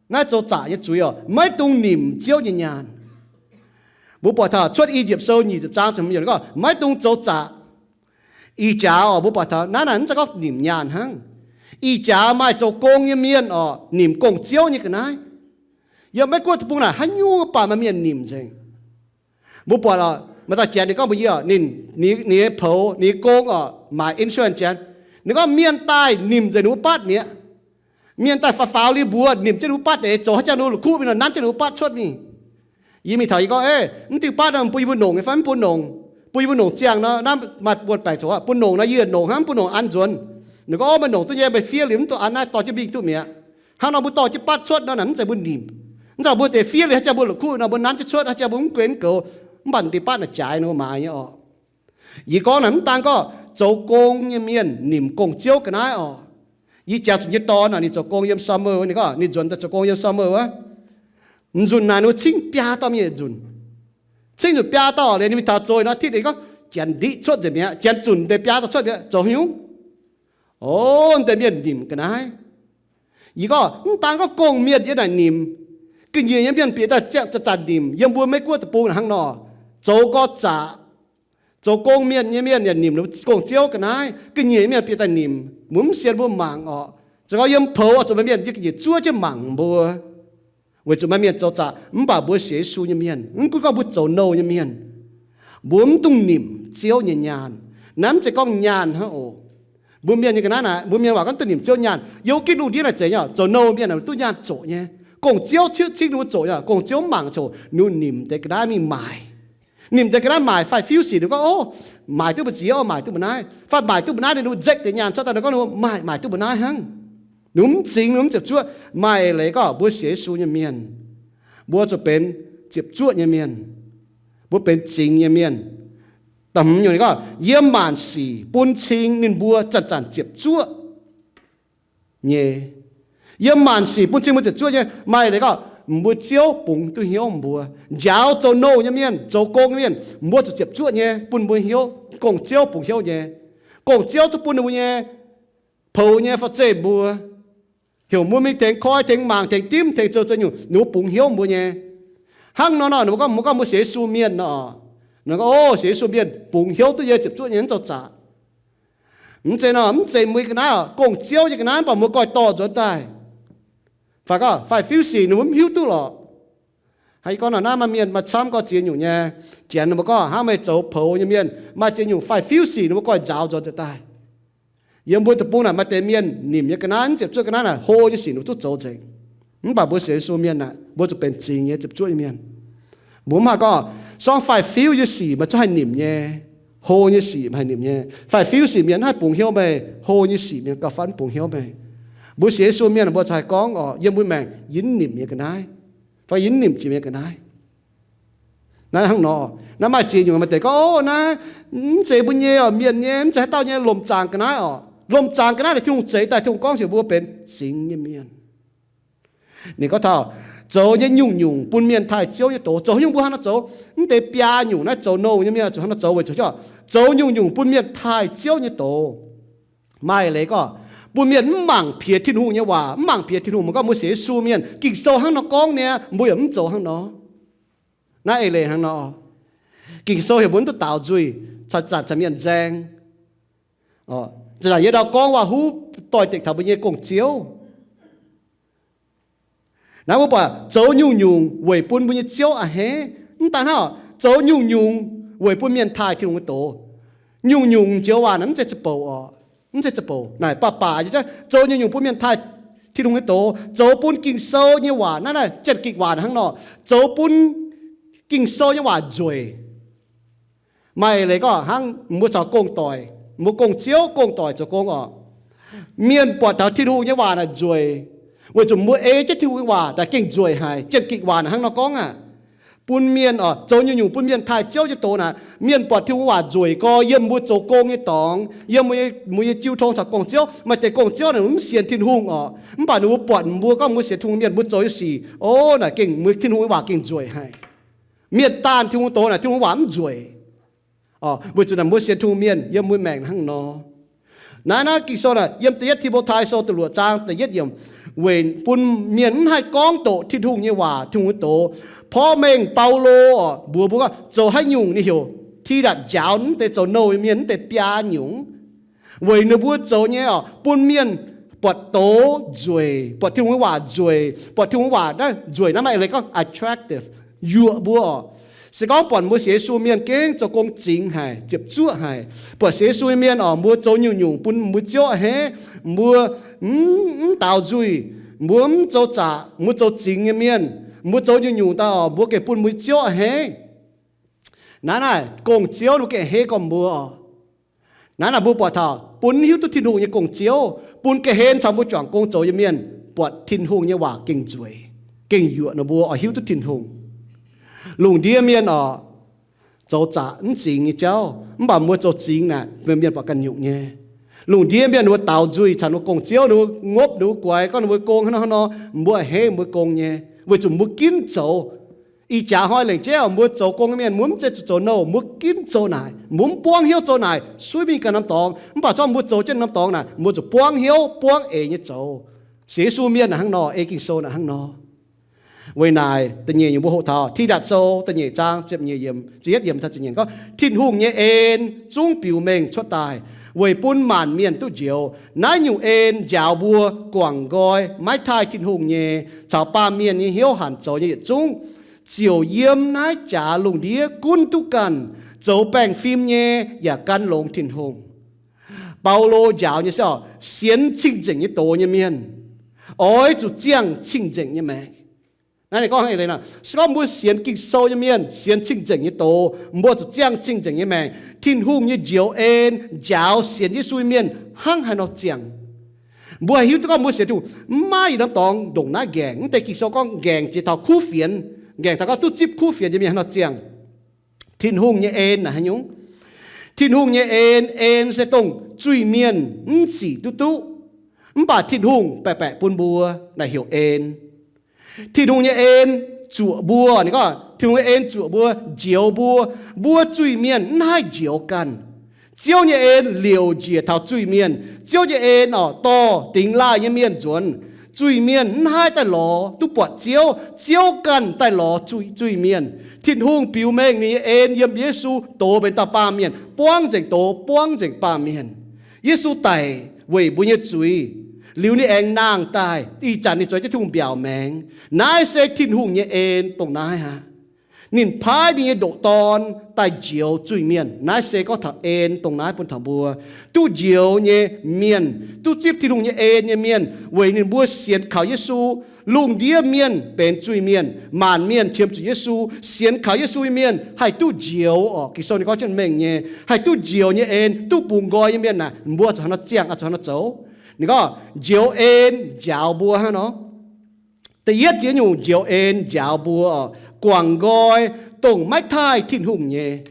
naaiv zoux zaqc nyei zuiz oc, maiv dungx nimc Ziouv nyei nyaanh. Mbuo buatc taux Cuotv I^yipv Sou nyic ziepc zaang ziepc hmz yiemc gorngv, maiv dungx zoux zaqc. Ih jaax oc, mbuo buatc taux naaiv naaic mv zeiz gorngv nimc nyaanh hnangv. Ih jaax maaih zoux gong nyei mienh oc, nimc gong-ziouv nyei ga'naaiv. Yiem Meiv Guoqv deic-bung naaic haaix nyungc baac maaih mienh nimc nzengc. Mbuo buatc oc, maaih dauh janx ninh gorngv mbuox yie oc, ninh, ninh nyei poux, ninh nyei gong oc, maaic insurance janx. Ninh gorngv mienh daaih nimc nzengc ninh mbuo batv mi'aqv. Mienh daaih faaux faaux liuz mbuox nimc jienv ninh mbuo batv deix, zoux haaix jangx ninh mbuo la'kuqv mingh nor nanv jienv ninh mbuo batv cuotv mingh. Yie mingh taux yie gorngv, Ei, mv diuh batv nor bun yie mbuo nongc nyei fai mv bun nongc? Bun yie mbuo nongc ziangh nor, naaiv maaih buonc baengc zoqc aqv, bun nongc nor yie nongc hnangv, mv bun nongc an nzuonx. Ninh gorngv, Ov, meih nongc duqv nyei, meih fiev liuz mv duqv an naaiv dorh jienv mingh duqv mi'aqv. Hnangv nor mbuo dorh jienv batv cuotv nor naaic mv zeiz mbuo nimc. Mv zeiz mbuo deix fiev liuz haaix jangx mbuo la'kuqv nor mbuo nanv jienv cuotv, haaix jangx mbuo mv guen mv goux, mv baac ninh deix batv naaic jaaix ninh mbuo maaiz nyei oc. Yie gorngv naaic mv daan gorngv zoux gong nyei mienh nimc gong-ziouv ga'naaiv oc. Yie jangx zuqc nyei dorn naaic ninh zoux gong yiem summer, ninh gorngv ninh nzuonx daaih zoux gong yiem summer wuov. Nzunc naaic ninh mbuo cingv biaa dauh mienh yietc nzunc. Cingv nzunc biaa dauh liuz ninh mingh taux zoih nor, tiv deix gorngv janx ndiqv cuotv nzengc mi'aqv, janx zunc deix biaa dauh cuotv mi'aqv, zoux haaix nyungc? O, deix mienh nimc ga'naaiv. Yie gorngv mv daan gorngv gong-mienh yiem naaic nimc, ga'nyiec nyei mienh bieqc daaih ziangh zanc-zanc nimc. Yiem mbuo Meiv Guoqv deic-bung naaic hnangv nor, zoux gorx-zaqc, zoux gong-mienh nyei mienh yaac nimc gong-ziouv ga'naaiv. Ga'nyiec nyei mienh bieqc daaih nimc, mbuo mv sienx mbuo mangc orqc. Zoux gau yiem poux oix zuqc maaih mienh yiem ga'nyiec zuov jienv mangc mbuo. Weic zuqc maaih mienh zoux zaqc, mv baac mbuo sienx Yesu nyei mienh, mv gunv gorngv mbuo zoux nouh nyei mienh, mbuo mv dungx nimc Ziouv nyei nyaanh. Naaiv mv zeiz gorngv nyaanh hnangv oc. Mbuo mienh nyei ga'naaiv naaic, mbuo mienh waac gorngv duqv nimc Ziouv nyaanh. Yiem Giduc ndiev naaic zeiz nyei, zoux nouh mienh naaic duqv nyaanh zoqc nyei. Gong-ziouv cingv ninh mbuo zoqc nyei, gong-ziouv mangc zoqc, ninh mbuo nimc deix ga'naaiv mingh maaic. Nimc deix ga'naaiv maaic fai fiuv sic, ninh gorngv, Ov, maaic duqv mbu'ziex, ov, maaic duqv mbu'naaiv, fai maaic duqv mbu'naaiv, ninh mbuo nzekc deix nyaanh cuotv daaih, ninh gorngv ninh mbuo maaic, maaic duqv mbu'naaiv hnangv. Ninh mbuo mv zingx, ninh mbuo mv ziepc zuoqv. Maaih eix leiz gorngv mbuo sienx Yesu nyei mienh, mbuo zuqc benx ziepc zuoqv nyei mienh. Mbuo benx zingx nyei mienh. Da'hmz nyungc ninh gorngv, Yiem maanc sic bun cing ninh mbuo zanc-zanc ziepc zuoqv nyei. Yiem maanc sic bun cing mbuo ziepc zuoqv nyei. Maaih eix leiz gorngv mbuo Ziouv bungx duqv hnyouv mbuo. Njaaux zoux nouh nyei mienh, zoux gong nyei mienh, mbuo zuqc ziepc zuoqv nyei bun mbuo hnyouv, gong-ziouv bungx hnyouv nyei. Gong-ziouv zuqc bun ninh mbuo nyei poux nyei forv-zeih mbuo, heuc mbuo mingh tengx koi, tengx mangc, tengx dimv, tengx zoux ziex nyungc, ninh mbuo bungx hnyouv mbuo nyei. Hnangv nor nor, ninh mbuo gorngv, mbuo gorngv mbuo sienx Yesu mienh nor, ninh gorngv, Ov, sienx Yesu mienh bungx hnyouv duqv nyei, ziepc zuoqv nyei, mv zoux zaqc. Mv zeiz nor, mv zeiz mbuo nyei ga'naaiv oc, gong-ziouv nyei ga'naaiv mv baac mbuo goiv dorh nzuonx daaih. Fai gorngv fai fiuv sic ninh mbuo mv hiuv duqv lorqc. Hnangv yie gorngv nor, naaiv maaih mienh maaih camv gorngv ziex nyungc nyei. Janx ninh mbuo gorngv hnangv meih zoux poux nyei mienh, maaih ziex nyungc fai fiuv sic ninh mbuo goiv nzaaux nzuonx nzuonx daaih. Yiem mbuo deic-bung naaic maaih deix mienh nimc nyei ga'naaiv, mv ziepc zuoqv ga'naaiv naaic hlo nyei sic ninh mbuo duqv zoux nzengc. Mv baac mbuo sienx Yesu mienh naaic, mbuo zuqc benx zingx nyei ziepc zuoqv nyei mienh. Mbuo mv haih gorngv sorng fai fiuv nyei sic meih zungv haih nimc nyei, hlo nyei sic meih haih nimc nyei. Fai fiuv sic mienh mv haih bungx hnyouv meih, hlo nyei sic mienh gauh fai mv bungx hnyouv meih. Mbuo sienx Yesu mienh mbuo zuqc haih gorngv oc, yiem mbuo maengc yie mv nimc nyei ga'naaiv, fai yie mv nimc jiex nyei ga'naaiv. Naaiv hnangv nor, naaiv maaih ziex nyungc maaih deix gorngv, Ov, naaiv mv zeiz mbuo nyei oc, mienh nyei, mv zeiz haaix dauh nyei, lomc zaangc ga'naaiv oc. Lomc zaangc ga'naaiv naaic Tin-Hungh zeix daaih, Tin-Hungh gorngv heuc mbuo benx zingx nyei mienh. Ninh gorngv taux zoux nyei nyungc-nyungc bun mienh taaih Ziouv nyei doz. Zoux nyungc mbuo hnangv nor zoux. Mv deix biaa nyungc naaiv zoux nouh nyei mienh zuqc hnangv nor zoux weic zuqc hnyouv zoux nyungc-nyungc bun mienh taaih Ziouv nyei doz. Maaih leiz gorngv bun mienh mv mangc piex Tin-Hungh nyei waac, mv mangc piex Tin-Hungh. Mbuo gorngv mbuo sienx Yesu mienh, Ging-Sou hnangv nor gorngv nyei, mbuo yaac mv zoux hnangv nor. Naaiv eix leiz hnangv nor. Ging-Sou heuc mbuo mv duqv daaux nzuih, zanc-zanc caux mienh nzaeng. Zanc-zanc yie ndau gorngv waac-huv doix-dekc taux mbuo nyei gong-ziouv. Naaiv mbuo buatc zoux nyungc-nyungc weic bun mbuo nyei Ziouv a'hneiv. Mv daan hnangv, zoux nyungc-nyungc weic bun mienh taaih Tin-Hungh nyei doz. Nyungc-nyungc joux waac naaic mv zeiz za'bouc oc. Mv zeiz za'bouc. Naaic baac baac zoux nyungc-nyungc bun mienh taaih Tin-Hungh nyei doz, zoux bun Ging-Sou nyei waac, naaiv naaiv Janx-Gikc waac hnangv nor, zoux bun Ging-Sou nyei waac nzueic. Maaih eix leiz gorngv hnangv mbuo caux gong-doic, mbuo gong-ziouv gong-doic zoux gong oc. Mienh buatc taux Tin-Hungh nyei waac naaic nzueic, weic zuqc mbuo ei jienv Tin-Hungh nyei waac naaic gengh nzueic haic. Janx-Gikc waac naaic hnangv nor gorngv aqv. Bun mienh oc, zoux nyungc-nyungc bun mienh taaih Ziouv nyei doz naaic, mienh buatc Tin-Hungh waac nzueic gorx yiem mbuo zoux gong nyei dorngx, yiem mbuo nyei, mbuo nyei jiu tong caux gong-ziouv. Maaih deix gong-ziouv naaic mv sienx Tin-Hungh oc, mv baac ninh mbuo buatc mbuo gorngv mbuo sienx Tin-Hungh mienh, mbuo zoux nyei sic, o, naaic gengh mbuo Tin-Hungh nyei waac gengh nzueic haic. Mienh daanh Tin-Hungh doz naaic, Tin-Hungh waac mv nzueic. Weic zuqc naaic mbuo sienx Tin-Hungh mienh yiem mbuo maengc hnangv nor. Naaiv naaiv Ging-Sou naaic, yiem da'yietv Ti^mo^tai Sou da'luoqc zaang da'yietv yiemc, weic bun mienh mv haih gorngv doqc Tin-Hungh nyei waac, Tin-Hungh nyei doz. Porv mengh Baulo oc, mbuox mbuo gorngv zoux haaix nyungc ninh heuc Tidatc njaaux mv deix zoux nouh nyei mienh, mv deix biaa nyungc. Weic ninh mbuo zoux nyei oc, bun mienh buatc doz nzueic, buatc Tin-Hungh nyei waac nzueic, buatc Tin-Hungh nyei waac naaiv nzueic naaiv maaih eix leiz gorngv attractive, yuoqc mbuo oc. Se gorngv buatc mbuo sienx Yesu mienh gengh zoux gong zingx haic, ziepc zuoqv haic, buatc sienx Yesu nyei mienh oc, mbuo zoux nyungc-nyungc bun mbuo Ziouv a'hneiv, mbuo mv, mv daaux nzuih, mbuo mv zoux zaqc, mbuo zoux zingx nyei mienh, mbuo zoux nyungc-nyungc daaih oc, mbuo gengh bun mbuo Ziouv a'hneiv. Naaiv naaic gong-ziouv ninh gengh a'hneiv gormx mbuo oc. Naaiv naaic mbuo buatc taux bun hiuv duqv Tin-Hungh nyei gong-ziouv, bun ga'hlen caux mbuo juangc gong zoux nyei mienh buatc Tin-Hungh nyei waac gengh nzueic, gengh yuoqc ninh mbuo oix hiuv duqv Tin-Hungh. Lungh ndiev mienh oc, zoux zaqc mv zingx nyei jauv, mv baac mbuo zoux zingx naaic, mienh buatc ganh nyungc nyei. Lungh ndiev mienh ninh mbuo daaux nzuih caux ninh mbuo gong-ziouv, ninh mbuo ngopv ninh mbuo guaix, gorngv ninh mbuo gong hnangv nor hnangv nor, mbuo a'hneiv mbuo gong nyei, weic zuqc mbuo ginv zoux. Ih jaax hnoi lengc jeiv mbuo zoux gong nyei mienh, mbuo mv zeiz zuqc zoux nouh, mbuo ginv zoux naaic, mbuo mv buangv hnyouv zoux naaic, suiv mingh ganh norm dorngx. Mv baac zorqv mbuo zoux jienv norm dorngx naaic, mbuo zuqc buangv hnyouv buangv eix nyei zoux. Sienx Yesu mienh naaic hnangv nor, ei Ging-Sou naaic hnangv nor. Weic naaic da'nyeic nyungc mbuo hoqc taux Tidatc Sou da'nyeic zaang ziepc nyeic yiemc, ziepc yietv yiemc taux ziepc nyeic gorngv, Tin-Hungh nyei en zungv biux mengh cuotv daaih weic bun maanc mienh duqv njoux. Naaiv nyungc en njaaux mbuo guangc nqoi maiv taaih Tin-Hungh nyei caux baamh mienh nyei hnyouv hanc zoux nyei yietc zungv, ziouc yiem naaiv jaax lungh ndiev gunv duqv ganh, zoux baengh fim nyei yaac gan longx Tin-Hungh. Baulo njaaux nyei se oc, sienx cing-nzengc nyei doz nyei mienh oix zuqc ziangh cing-nzengc nyei maengc. Naaiv ninh gorngv hnangv eix leiz nor, se gorngv mbuo sienx Ging-Sou nyei mienh, sienx cing-nzengc nyei doz, mbuo zuqc ziangh cing-nzengc nyei maengc. Tin-Hungh nyei njoux en njaaux sienx Yesu nyei mienh hnangv haaix nor ziangh. Mbuo haih hiuv duqv gorngv mbuo sienx Tin-Hungh mv maaih yietc norm dorngx ndongc naaiv nqaengc. Mv deix Ging-Sou gorngv nqaengc jiex taux kuv fienx, nqaengc taux gorngv duqv zipv kuv fienx nyei mienh haaix nor ziangh. Tin-Hungh nyei en naaic haaix nyungc? Tin-Hungh nyei en, en se dongh zuiz-mienh mv sic duqv duqv, mv baac Tin-Hungh baeqc baeqc bun mbuo naaic heuc en. Tin-Hungh nyei en zuoqc mbuo, ninh gorngv Tin-Hungh nyei en zuoqc mbuo, njoux mbuo. Mbuo zuiz-mienh mv haih njoux ganh. Ziouv nyei en liouc njiec taux zuiz-mienh. Ziouv nyei en oc dorh dingx laaih nyei mienh nzuonx. Zuiz-mienh mv haih daaih lorz duqv buatc Ziouv. Ziouv ganh daaih lorz zuiz-mienh. Tin-Hungh biux mengh ninh nyei en yiem Yesu dox benx dauh baamh mienh, buangv nzengc doz, buangv nzengc baamh mienh. Yesu daic weic mbuo nyei zuiz, liuz ninh aengx nangh daaih, ih zanc ninh zoux jienv Tin-Hungh mbiaauc maengx. Naaiv se Tin-Hungh nyei en dongh naaiv aqv. Ninh paaiv ninh nyei ndoqc Dorn daaih njoux zuiz-mienh. Naaiv se gorngv taux en dongh naaiv bun taux mbuo duqv njoux nyei mienh, duqv zipv Tin-Hungh nyei en nyei mienh, weic ninh mbuo sienx kaux Yesu. Lungh ndiev mienh benx zuiz-mienh, maanc mienh qiemx zuqc Yesu. Sienx kaux Yesu nyei mienh haih duqv njoux oc. Ging-Sou ninh gorngv jienv mengh nyei, haih duqv njoux nyei en, duqv bungx nqoi nyei mienh naaic, mbuo zuqc haaix nor ziangh, zuqc haaix nor zoux? Ninh gorngv njoux en njaaux mbuo hnangv nor. Da'yietv ziex nyungc njoux en njaaux mbuo oc, guangc nqoi dongh maiv taaih Tin-Hungh nyei.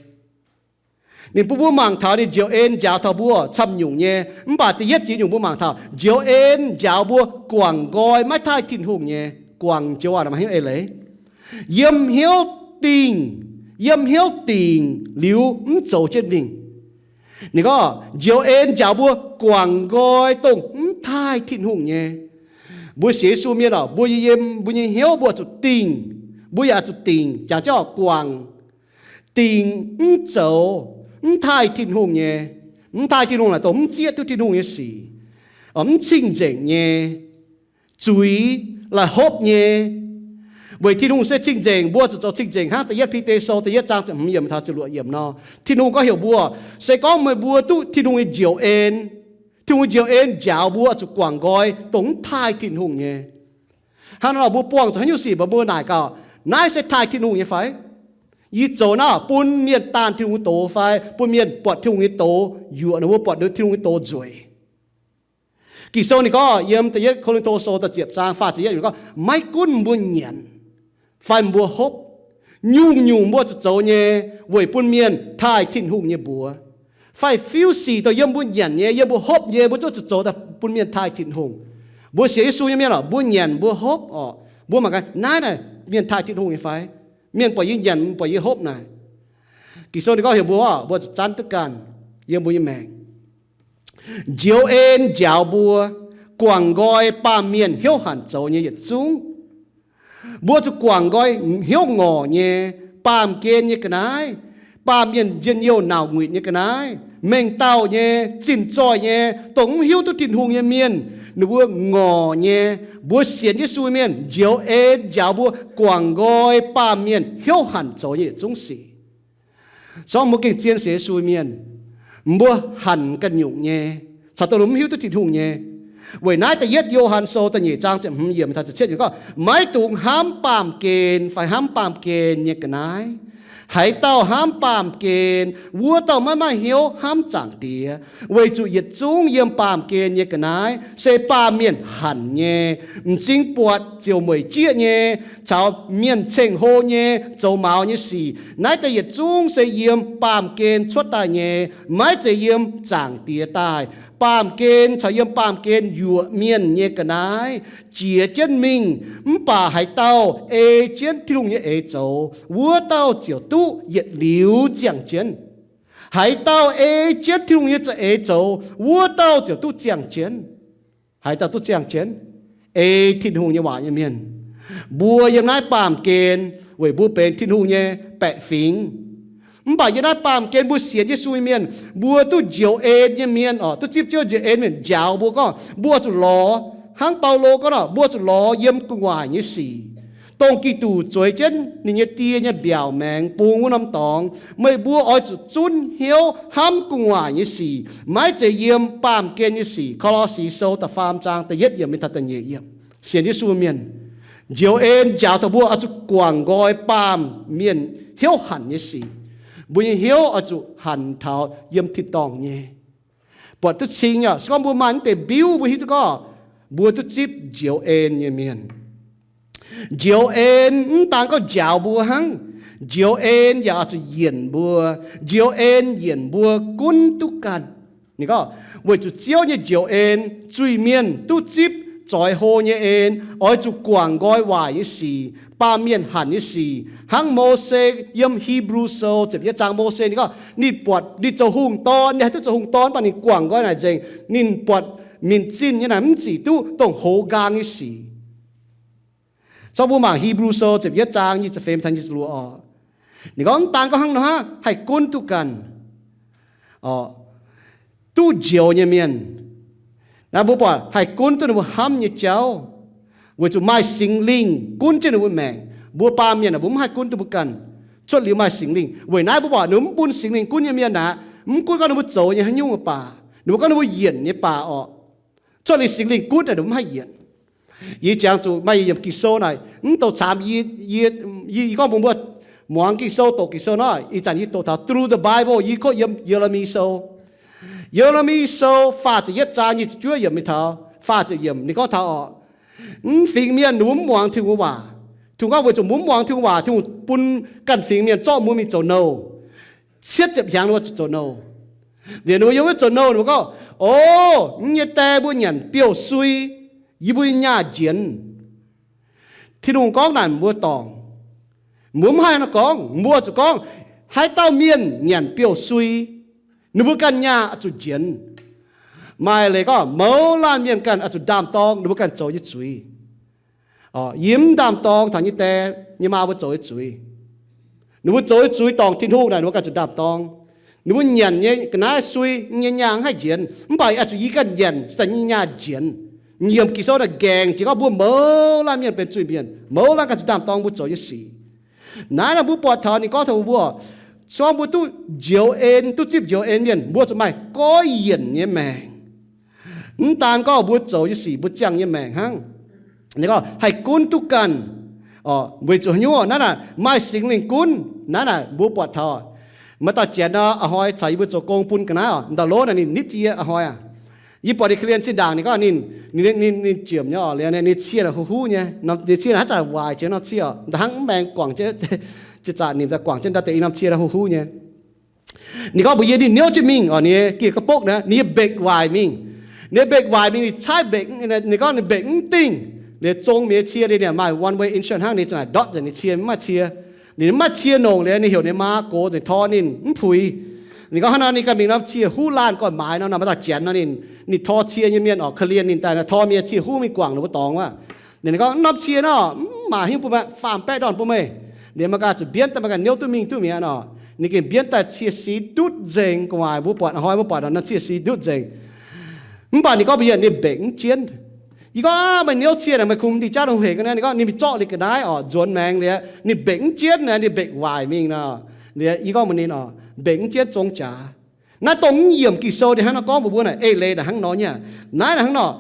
Ninh bun mbuo mangc taux ninh njoux en njaaux taux mbuo camv nyungc nyei. Mv baac da'yietv ziex nyungc mbuo mangc taux njoux en njaaux mbuo guangc nqoi maiv taaih Tin-Hungh nyei. Guangc joux waac naaic maaih hnyouv eix leiz. Yiem hnyouv dingh, yiem hnyouv dingc liuz mv zoux jienv mingh. Ninh gorngv njoux en njaaux mbuo guangc nqoi dongh mv taaih Tin-Hungh nyei. Mbuo sienx Yesu mienh oc, mbuo yiem mbuo nyei hnyouv mbuo zuqc dingh, mbuo yaac zuqc dingc, jangx jienv oc guangc. Dingc mv zoux, mv taaih Tin-Hungh nyei. Mv taaih Tin-Hungh naaic dongh mv zieqv duqv Tin-Hungh nyei sic, mv cing-nzengc nyei, zuiz, la'hopv nyei. Weic Tin-Hungh se cing-nzengc, mbuo zuqc zoux cing-nzengc hnangv da'yietv Bide Sou da'yietv zaang ziepc hmz yiemc taux ziepc luoqc yiemc nor. Tin-Hungh gorngv heuc mbuo, se gorngv meih mbuo duqv Tin-Hungh nyei njoux en, Tin-Hungh njoux en njaaux mbuo zuqc guangc nqoi dongh mv taaih Tin-Hungh nyei. Hnangv nor mbuo buangh zuqc haaix nyungc sic mbuox mbuo naaic gaax, naaiv se taaih Tin-Hungh nyei fai? Yie zoux naaiv bun mienh daanh Tin-Hungh nyei doz fai bun mienh buatc Tin-Hungh nyei doz yuoqc, ninh mbuo buatc Tin-Hungh nyei doz nzueic? Ging-Sou ninh gorngv yiem da'yietv Ko^lin^to Sou da'ziepc zaang faah ziepc yietv gorngv, maiv gunv mbuo nyanc fai mbuo hopv, nyungc-nyungc mbuo zuqc zoux nyei weic bun mienh taaih Tin-Hungh nyei mbuox. Fai fiuv sic dongh yiem mbuo nyanc nyei, yiem mbuo hopv nyei, mbuo zungv zuqc zoux daaih bun mienh taaih Tin-Hungh. Mbuo sienx Yesu nyei mienh oc, mbuo nyanc mbuo hopv oc, mbuo mangc gaax naaiv naaic mienh taaih Tin-Hungh nyei fai? Mienh buatc yie nyanc, buatc yie hopv naaic. Ging-Sou ninh gorngv heuc mbuo, mbuo zuqc zanv duqv ganh yiem mbuo nyei maengc. Njoux en njaaux mbuo guangc nqoi baamh mienh hnyouv hanc zoux nyei yietc zungv. Mbuo zuqc guangc nqoi hnyouv ngorc nyei, baamh gen nyei ga'naaiv, baamh mienh njien-youh nauc nguitc nyei ga'naaiv, mengh dauh nyei, zinh zoih nyei, dongh mv hiuv duqv Tin-Hungh nyei mienh, Ninh mbuo ngorc nyei, mbuo sienx Yesu mienh njoux en njaaux mbuo guangc nqoi baamh mienh hnyouv hanc zoux nyei yietc zungv sic. Zorqv mbuo gengh zien sienx Yesu mienh, mbuo hanc ganh nyungc nyei, caux dongh mv hiuv duqv Tin-Hungh nyei. Weic naaiv da'yietv Yo^han Sou da'nyeic zaang ziepc hmz yiemc taux ziepc cietv yiemc gorngv, maiv dungx hnamv baamh gen fai hnamv baamh gen nyei ga'naaiv. Haaix dauh hnamv baamh gen, wuov dauh maiv maaih hnyouv hnamv Zaangc Diex, weic zuqc yietc zungv yiem baamh gen nyei ga'naaiv se baamh mienh hanc nyei, m'zing buatc ziouc mueic jieqv nyei, caux mienh ceng-hlo nyei, zoux maux nyei sic. Naaiv deix yietc zungv se yiem baamh gen cuotv daaih nyei, maiv zeiz yiem Zaangc Diex daaih. Baamh gen caux yiem baamh gen yuoqc mienh nyei ga'naaiv jiex jienv mingh, mv baac haaix dauh ei jienv Tin-Hungh nyei eix zoux, wuov dauh ziouc duqv yietc liuz ziangh jienv. Haaix dauh ei jienv Tin-Hungh nyei za'eix zoux, wuov dauh ziouc duqv ziangh jienv. Haaix dauh duqv ziangh jienv? Ei Tin-Hungh nyei waac nyei mienh. Mbuo yiem naaiv baamh gen weic mbuo benx Tin-Hungh nyei baeqc fingx. Mv baac yiem naaiv baamh gen mbuo sienx Yesu nyei mienh, mbuo duqv njoux en nyei mienh oc, duqv zipv Ziouv njoux en mienh njaaux mbuo gorngv, mbuo oix zuqc lorz, hnangv Baulo gorngv nor, mbuo oix zuqc lorz yiem gu'nguaaic nyei sic, dongh Giduc zueiz jienv ninh nyei die nyei mbiaauc maengx bungx wuov norm dorngx. Meih mbuo oix zuqc zunv hnyouv hnamv gu'nguaaic nyei sic, maiv zeiz yiem baamh gen nyei sic. Ko^lo^si Sou da'faam zaang da'yietv yiemc mingh taux da'nyeic yiemc. Sienx Yesu mienh, njoux en njaaux taux mbuo oix zuqc guangc nqoi baamh mienh hnyouv hanc nyei sic. Mbuo nyei hnyouv oix zuqc hanc taux yiem tin-dorngh nyei, buatc duqv cing nyei. Se gorngv mbuo maaih naaiv deix mbiuv, mbuo hiuv duqv gorngv mbuo duqv zipv njoux en nyei mienh. Njoux en mv daan gorngv njaaux mbuo hnangv. Njoux en yaac oix zuqc yienc mbuo. Njoux en yienc mbuo gunv duqv ganh. Ninh gorngv, weic zuqc Ziouv nyei njoux en, zuiz mienh duqv zipv zoix hlo nyei en, oix zuqc guangc nqoi waaic nyei sic, baamh mienh hanc nyei sic. Hnangv Mose yiem Hipv^lu Sou ziepc yietv zaang, Mose ninh gorngv ninh buatc ninh zoux hungh dorn, ninh haih duqv zoux hungh dorn, mv baac ninh guangc nqoi naaic nzengc, ninh buatc minc zinh nyei naaic mv zic duqv dongh hoz nqaang nyei sic. Zorqv mbuo mangc Hipv^lu Sou ziepc yietv zaang nyic ziepc feix taux nyic ziepc luoqc oc. Ninh gorngv mv daan gorngv hnangv nor hnangv, haih gunv duqv ganh, oc, duqv njoux nyei mienh. Naaiv mbuo buatc haih gunv duqv ninh mbuo hnamv nyei jauv, weic zuqc maaih Singx Lingh gunv jienv ninh mbuo maengc. Mbuo baamh mienh aah, mbuo mv haih gunv duqv mbuo ganh. Cuotv liuz maaih Singx Lingh. Weic naaiv mbuo buatc ninh mbuo mv bun Singx Lingh gunv nyei mienh aeqv, mv gunv gorngv ninh mbuo zoux nyei haaix nyungc baac, ninh mbuo gorngv ninh mbuo yienc nyei baac orqc, cuotv liuz Singx Lingh gunv naaic ninh mbuo mv haih yienc. Yie jangx zuqc maaih yiemc Ging-Sou naaic, mv douc caamx yie, yie, yie, yie gorngv mbuox mbuo, muangx Ging-Sou, doqc Ging-Sou nor, ih zanc yie doqc taux Through the Bible, yie kotv yiem Ye^le^mi Sou. Ye^le^mi Sou faah ziepc yietv zaang nyic ziepc juov yiemc mingh taux faah ziepc yiemc, ninh gorngv taux orqc, mv fingx mienh ninh mbuo mv muangx Tin-Hungh waac. Tin-Hungh gorngv weic zuqc mbuo mv muangx Tin-Hungh waac, Tin-Hungh bun ganh fingx mienh zorqv mbuo mingh zoux nouh. Cietv ziepc hnyangx ninh mbuo zuqc zoux nouh. Liuz ninh mbuo yiem wuov zoux nouh, ninh mbuo gorngv, o, mv nyei die mbuo nyanc biouv-sui, yie mbuo nyaah njienx. Tin-Hungh gorngv naaic mbuo dorngc. Mbuo mv haih nor gorngv, mbuo zuqc gorngv, haaix dauh mienh nyanc biouv-sui, ninh mbuo ganh nyaah oix zuqc njienx. Maaih leiz gorngv mouz laanh mienh ganh oix zuqc ndaam-dorng ninh mbuo ganh zoux nyei zuiz. Yie mv ndaam-dorng taux nyei die nyei maa mbuo zoux nyei zuiz. Ninh mbuo zoux nyei zuiz dorngc Tin-Hungh naaic, ninh mbuo ganh zuqc ndaam-dorng. Ninh mbuo nyanc nyei ga'naaiv sui, nyei nyaah mv haih njienx, mv baac oix zuqc yie ganh nyanc, se daaih nyei nyaah njienx. Yiem Ging-Sou naaic nqaengc jiex gorngv mbuo mouz laanh mienh benx zuiz-mienh, mouz laanh ganh zuqc ndaam-dorng mbuo zoux nyei sic. Naaiv nor mbuo buatc taux ninh gorngv taux mbuo, se gorngv mbuo duqv njoux en, duqv zipv njoux en mienh, mbuo zuqc maaih goiv yienc nyei maengc. Mv daan gorngv mbuo zoux nyei sic mbuo ziangh nyei maengc hnangv. Ninh gorngv haih gunv duqv ganh. Weic zuqc haaix nyungc? Naaiv naaic maaih Singx Lingh gunv. Naaiv naaic mbuo buatc taux maaih dauh janx nor, a'hnoi caux yie mbuo zoux gong bun ga'naaiv oc, m'dauh lov naaic ninh nitv jienv yie a'hnoi aqv. Yie buatc ninh korv-lienh zinh ndaangc ninh gorngv ninh, ninh, ninh, ninh jiemc nyei oc, liuz ninh cie naaic huv huv nyei. Ninh cie naaic haaix zanc waaic jiex nor cie oc, nda'hnangv mv maengx guangc jienv, ziex zaqc nimc daaih guangc jienv ndau deix i norm cie naaic huv huv nyei. Ninh gorngv mbuox yie ninh niouv jienv mingh oc, ninh nyei gih ga'bokv naaiv, ninh nyei mbetc waaic mingh. Ninh nyei mbetc waaic mingh, ninh caaiv mbetc, ninh gorngv ninh mbetc mv dingh. Liuz zong mienh nyei cie, liuz ninh maaih one way insurance hnangv, ninh za'naaic ndortv nzengc ninh cie, mv maaih cie. Ninh mv maaih cie nongc liuz ninh heuc ninh maa gox nzengc tor ninh mv puix. Ninh gorngv hnangv nor ninh ganh mingh norm cie huv laanh goiv maaiz nor, maaih dauh janx nor ninh, ninh tor cie nyei mienh oc, korv-lienh ninh daaih nor tor mienh cie huv mingh guangc ninh mbuo dorngx aqv. Ninh gorngv norm cie nor mv maaih haaix nyungc bun meih, faam-baeqv ndorn bun meih. Liuz meih ganh zuqc mbienv daaih, meih ganh niouv duqv mingh duqv mi'aqv nor. Ninh gengh mbienv daaih cie siv ndutv nzengc, gu'nguaaic mbuo buatc hnoi mbuo buatc nor, cie siv ndutv nzengc. Mv baac ninh gorngv mbuox yie ninh mbetc mv jienv. Yie gorngv, Aav, meih niouv cie naaic meih kungx dingh jaav dongh hec ga'naaiv. Ninh gorngv ninh mv zorqv liuz ga'naaiv oc, nzuonx maengx liuz, ninh mbaeqc mv jienv naaic, ninh mbaeqc waaic mingh nor. Liuz yie gorngv mbuox ninh oc, mbaeqc mv jienv zong jaax. Naaiv dongh mv yiemc Ging-Sou ninh hnangv nor gorngv mbuox mbuo naaic, eix leiz naaic hnangv nor nyei. Naaiv naaic hnangv nor,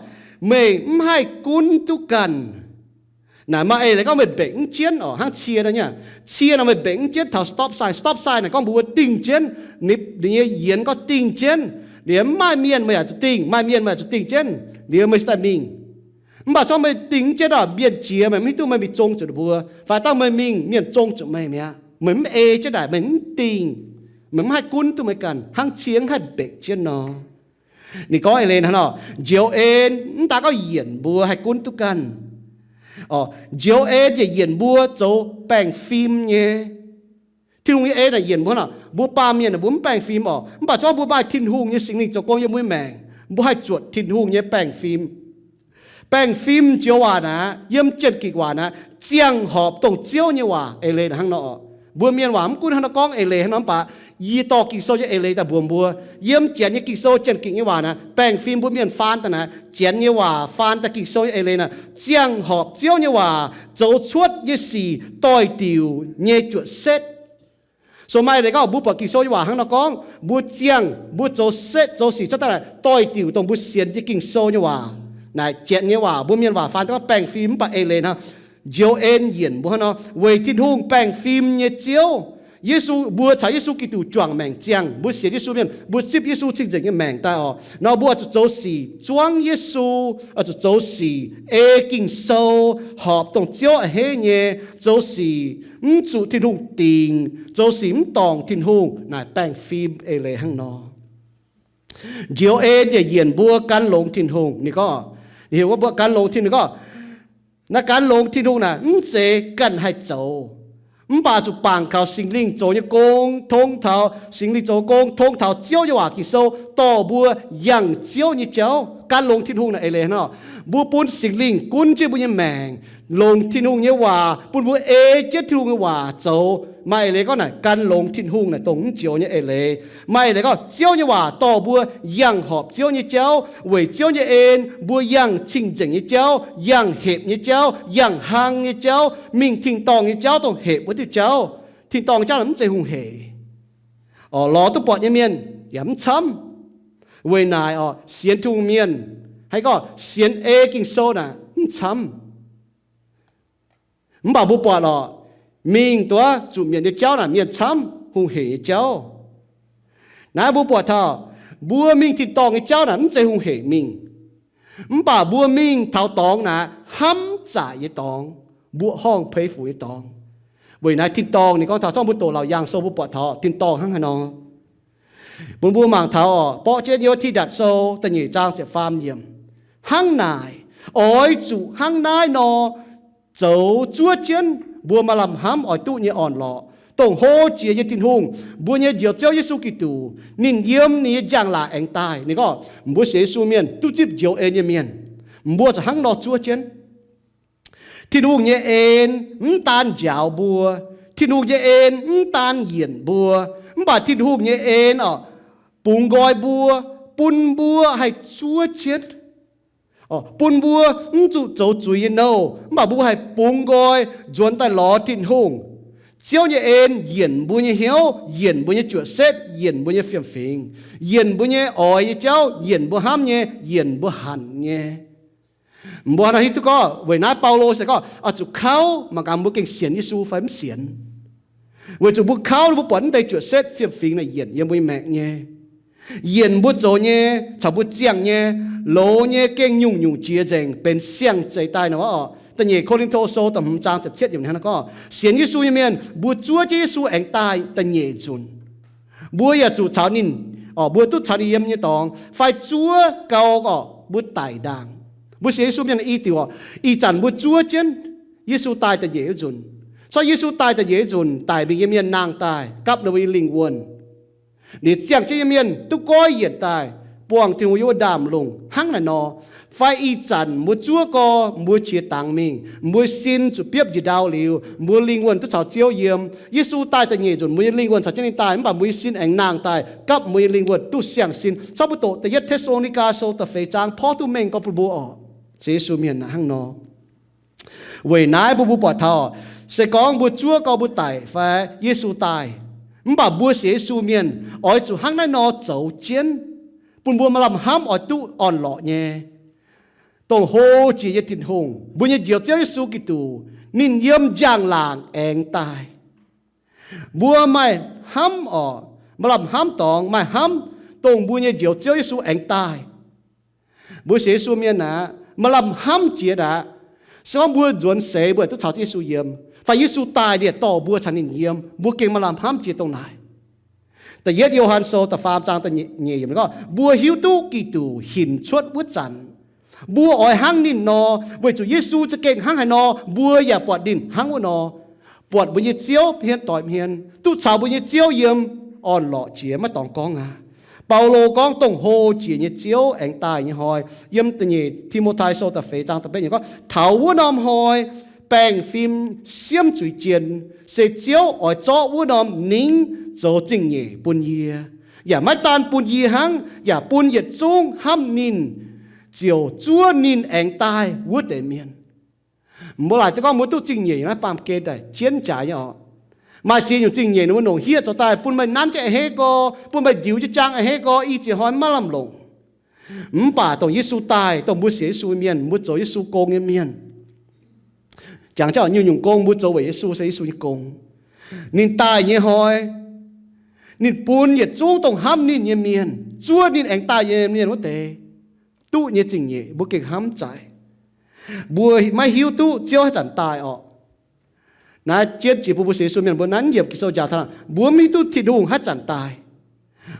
meih mv haih gunv duqv ganh. Naaic maaih eix leiz gorngv meih mbaeqc mv jienv oc, hnangv cie nor nyei. Cie nor meih mbaeqc mv jienv taux stop sign. Stop sign naaic gorngv mbuox mbuo dingh jienv, nipc liuz nyei yienx gorngv dingh jienv. Liuz mv maaih mienh meih yaac zuqc dingh, maaih mienh meih yaac zuqc dingh jienv. Liuz meih cingx daaih mingh. Mv baac corc meih dingh mv jienv oc, mienh jiex meih mv hiuv duqv meih mingh zong zuqc ninh mbuo. Fai dangh meih mingh, mienh zong zuqc meih mi'aqv. Meih mv ei jienv naaic, meih mv dingh. Meih mv haih gunv duqv meih ganh, hnangv cie mv haih mbaeqc jienv nor. Ninh gorngv eix leiz hnangv nor, njoux en mv daan gorngv yienc mbuo haih gunv duqv ganh. Oc, njoux en yaac yienc mbuo zoux baengh fim nyei. Tin-Hungh nyei en naaic yienc mbuo hnangv nor, mbuo baamh mienh mbuo mv baengh fim oc. Mv baac corc mbuo maaih Tin-Hungh nyei Singx Lingh zoux gong yiem mbuo nyei maengc, mbuo haih zuotc Tin-Hungh nyei baengh fim. Baengh fim joux waac naaic, yiem Janx-Gikc waac naaic, ziangh horpc dongh Ziouv nyei waac. Eix leiz naaic hnangv nor oc. Mbuo mienh waac mv gunv hnangv nor gorngv eix leiz hnangv nor, mv baac yie dorh Ging-Sou nyei eix leiz daaih mbuox mbuo. Yiem Janx nyei Ging-Sou, Janx-Gikc nyei waac naaic, baengh fim mbuo mienh faan daaih naaic, Janx nyei waac faan daaih Ging-Sou nyei eix leiz naaic, ziangh horpc Ziouv nyei waac zoux cuotv nyei sic doix-diuc nyei juoqc setv. So maaih leiz gorngv mbuo buatc Ging-Sou nyei waac hnangv nor gorngv, mbuo ziangh, mbuo zoux setv zoux sic cuotv daaih naaic, doix-diuc dongh mbuo sienx nyei Ging-Sou nyei waac. Naaic Janx nyei waac, mbuo mienh waac faan daaih gorngv baengh fim, mv baac eix leiz hnangv, njoux en yienc mbuo hnangv nor, weic Tin-Hungh baengh fim nyei Ziouv, Yesu, mbuo caux Yesu Giduc juangc maengc ziangh, mbuo sienx Yesu mienh, mbuo zipv Yesu cing-nzengc nyei maengc daaih oc, nor mbuo oix zuqc zoux sic zuangv Yesu, oix zuqc zoux sic ei Ging-Sou, horpc dongh Ziouv a'hneiv nyei, zoux sic mv zuqc Tin-Hungh dingc, zoux sic mv dorngc Tin-Hungh. Naaic baengh fim eix leiz hnangv nor. Njoux en yaac yienc mbuo gan longx Tin-Hungh. Ninh gorngv, ninh heuc mbuo gan longx Tin-Hungh, ninh gorngv, naaiv gan longx Tin-Hungh naaic mv zeiz ganh haih zoux, mv baac zuqc bangc kaux Singx Lingh zoux nyei gong, tong taux Singx Lingh zoux gong, tong taux Ziouv nyei waac Ging-Sou dorh mbuo yangh Ziouv nyei jauv. Gan longx Tin-Hungh naaic eix leiz hnangv nor, mbuo bun Singx Lingh gunv jienv mbuo nyei maengc, longc Tin-Hungh nyei waac bun mbuo ei jienv Tin-Hungh nyei waac zoux. Maaih eix leiz gorngv naaic gan longx Tin-Hungh naaic dongh mv joux nyei eix leiz. Maaih eix leiz gorngv Ziouv nyei waac dorh mbuo yangh horpc Ziouv nyei jauv, weic Ziouv nyei en mbuo yangh cing-nzengc nyei jauv, yangh hepc nyei jauv, yangh hlang nyei jauv, mingh tin-dorngh nyei jauv dongh hepc wuov diuh jauv. Tin-dorngh jauv naaic mv zeiz hungh hec. Oc, lorz duqv buatc nyei mienh yaac mv camv. Weic naaic oc, sienx Tin-Hungh mienh, haih gorngv sienx ei Ging-Sou naaic mv camv. Mv baac mbuo buatc oc, mingh duqv zuqc mietc nyei jauv naaic mienh camv hungh hec nyei jauv. Naaiv mbuo buatc taux, mbuo mingh tin-dorngh nyei jauv naaic mv zeiz hungh hec mingh. Mv baac mbuo mingh taux dorngx naaic hnamv zaaic nyei dorngx, mbuoqc horngh peix fuc nyei dorngx. Weic naaiv tin-dorngh ninh gorngv taux, zorqv mbuo doqc Laauc Yaangh Sou mbuo buatc taux tin-dorngh hnangv haaix nor. Bun mbuo mangc taux oc, borqv jienv yiem Tidatc Sou da'nyeic zaang ziepc faam yiemc. Hnangv naaic, oix zuqc hnangv naaiv nor zoux zuov jienv, mbuo maaih lamh hnamv oix duqv nyei orn-lorqc, dongh hlo jiex nyei Tin-Hungh, mbuo nyei Njoux Ziouv Yesu Giduc. Ninh yiem ninh nyei njang-laangc aengx daaih. Ninh gorngv mbuo sienx Yesu mienh duqv zipv njoux en nyei mienh, mbuo zuqc hnangv nor zuov jienv. Tin-Hungh nyei en mv daan njaaux mbuo, Tin-Hungh nyei en mv daan yienc mbuo, mv baac Tin-Hungh nyei en oc, bungx nqoi mbuo, bun mbuo haih zuov jienv. Oc, bun mbuo mv zuqc zoux zuiz nyei nouh, mv baac mbuo haih bungx nqoi nzuonx daaih lorz Tin-Hungh. Ziouv nyei en yienc mbuo nyei hnyouv, yienc mbuo nyei juoqc setv, yienc mbuo nyei fiem-fingx, yienc mbuo nyei oix nyei jauv, yienc mbuo hnamv nyei, yienc mbuo hanc nyei. Mbuo nor hiuv duqv gorngv weic naaiv Baulo se gorngv oix zuqc kauv mangc gaax mbuo gengh sienx Yesu fai mv sienx. Weic zuqc mbuo kauv, mbuo buatc naaiv deix juoqc setv fiem-fingx naaic yienc yiem mbuo nyei maengc nyei. Yienc mbuo zoux nyei caux mbuo ziangh nyei, loz nyei gengh nyungc-nyungc jiex nzengc benx siang-zeix daaih nor oc. Da'nyeic Ko^lin^to Sou da'hmz zaang ziepc cietv yiemc hnangv naaiv gorngv, sienx Yesu nyei mienh mbuo zuov jienv Yesu aengx daaih da'nyeic nzunc, mbuo yaac zuqc caux ninh, oc, mbuo duqv caux ninh yiem nyei dorngx, fai zuov gau oc, mbuo daic ndaangc. Mbuo sienx Yesu mienh i diuc oc, ih zanc mbuo zuov jienv Yesu daaih da'nyeic wuov nzunc. Corc Yesu daaih da'nyeic wuov nzunc, daic mingh nyei mienh nangh daaih gapv ninh mbuo nyei lingh wuonh. Liuz ziangh jienv nyei mienh duqv goiv yienc daaih buangh Tin-Hungh yiem wuov ndaamv-lungh hnangv naaic nor. Fai ih zanc mbuo zuov gau, mbuo qiex dangx mingh, mbuo sin zuqc biopv njiec ndau liuz, mbuo lingh wuonh duqv caux Ziouv yiem. Yesu daaih da'nyeic nzunc, mbuo nyei lingh wuonh caux jienv ninh daaih, mv baac mbuo nyei sin aengx nangh daaih gapv mbuo nyei lingh wuonh duqv siang-sin. Corc mbuo doqc Da'yietv Te^saa^lo^ni^gaa Sou da'feix zaang porv duqv mengh gorngv bun mbuo oc. sienx Yesu mienh hnangv nor. Weic naaiv bun mbuo buatc taux, se gorngv mbuo zuov gorx mbuo daic fai Yesu daaih, mv baac mbuo sienx Yesu mienh oix zuqc hnangv naaiv nor zoux jienv, bun mbuo maaih lamh hnamv oix duqv orn-lorqc nyei, dongh hlo jiex nyei Tin-Hungh, mbuo nyei Njoux Ziouv Yesu Giduc, ninh yiem njang-laangc aengx daaih. Mbuo maaih hnamv oc, maaih lamh hnamv dorngx, maaih hnamv dongh mbuo nyei Njoux Ziouv Yesu aengx daaih. Mbuo sienx Yesu mienh aqv, maaih lamh hnamv jiex aqv. Se gorngv mbuo nzuonx seix mbuo duqv caux Yesu yiem, fai Yesu daaih liepc dorh mbuo caux ninh yiem, mbuo gengh maaih lamh hnamv jiex dongh naaic. Da'yietv Yo^han Sou da'faam zaang da'nyeic yiemc gorngv, mbuo hiuv duqv Giduc hinc cuotv wuov zanc, mbuo oix hnangv ninh nor, weic zuqc Yesu za'gengh hnangv haaix nor, mbuo yaac buatc ninh hnangv wuov nor. Buatc mbuo nyei Ziouv hmien doix hmien, duqv caux mbuo nyei Ziouv yiem, orn-lorqc jiex maiv dorngx gorngv aqv. Baulo gorngv dongh hlo jiex nyei Ziouv aengx daaih nyei hnoi, yiem da'nyeic Ti^mo^tai Sou da'feix zaang da'betv yiemc gorngv, taux wuov norm hnoi baengh fim siemv zuiz jien, se Ziouv oix zorqv wuov norm ningv zoux zingh nyeic bun yie. Yaac maiv daan bun yie hnangv, yaac bun yietc zungv hnamv ninh ziouc zuov ninh aengx daaih wuov deix mienh. Mbuo laaic duqv gorngv mbuo duqv zingh nyeic naaiv baamh gen daaih jienv jaaix nyei oc. Maaih ziex nyungc zingh nyeic ninh mbuo nongc hiev zoux daaih bun meih nanv jienv a'hneiv gorx, bun meih ndiux jienv jaang a'hneiv gorx, i ziex hnoi maiv lamh longc. Mv baac dongh Yesu daaih, dongh mbuo sienx Yesu mienh, mbuo zoux Yesu gong nyei mienh. Jangx jienv nyungc-nyungc gong mbuo zoux weic Yesu se Yesu nyei gong. Ninh daaih nyei hnoi, ninh bun yietc zungv dongh hnamv ninh nyei mienh, zuov ninh aengx daaih nyei mienh wuov deix duqv nyei zingh nyeic, mbuo gengh hnamv zaic. Mbuo maiv hiuv duqv Ziouv haaix zanc daaih orqc. Naaiv jienv jiex bun mbuo sienx Yesu mienh mbuo nanv yiemc Ging-Sou njaaux taux, mbuo mv hiuv duqv Tin-Hungh haaix zanc daaih.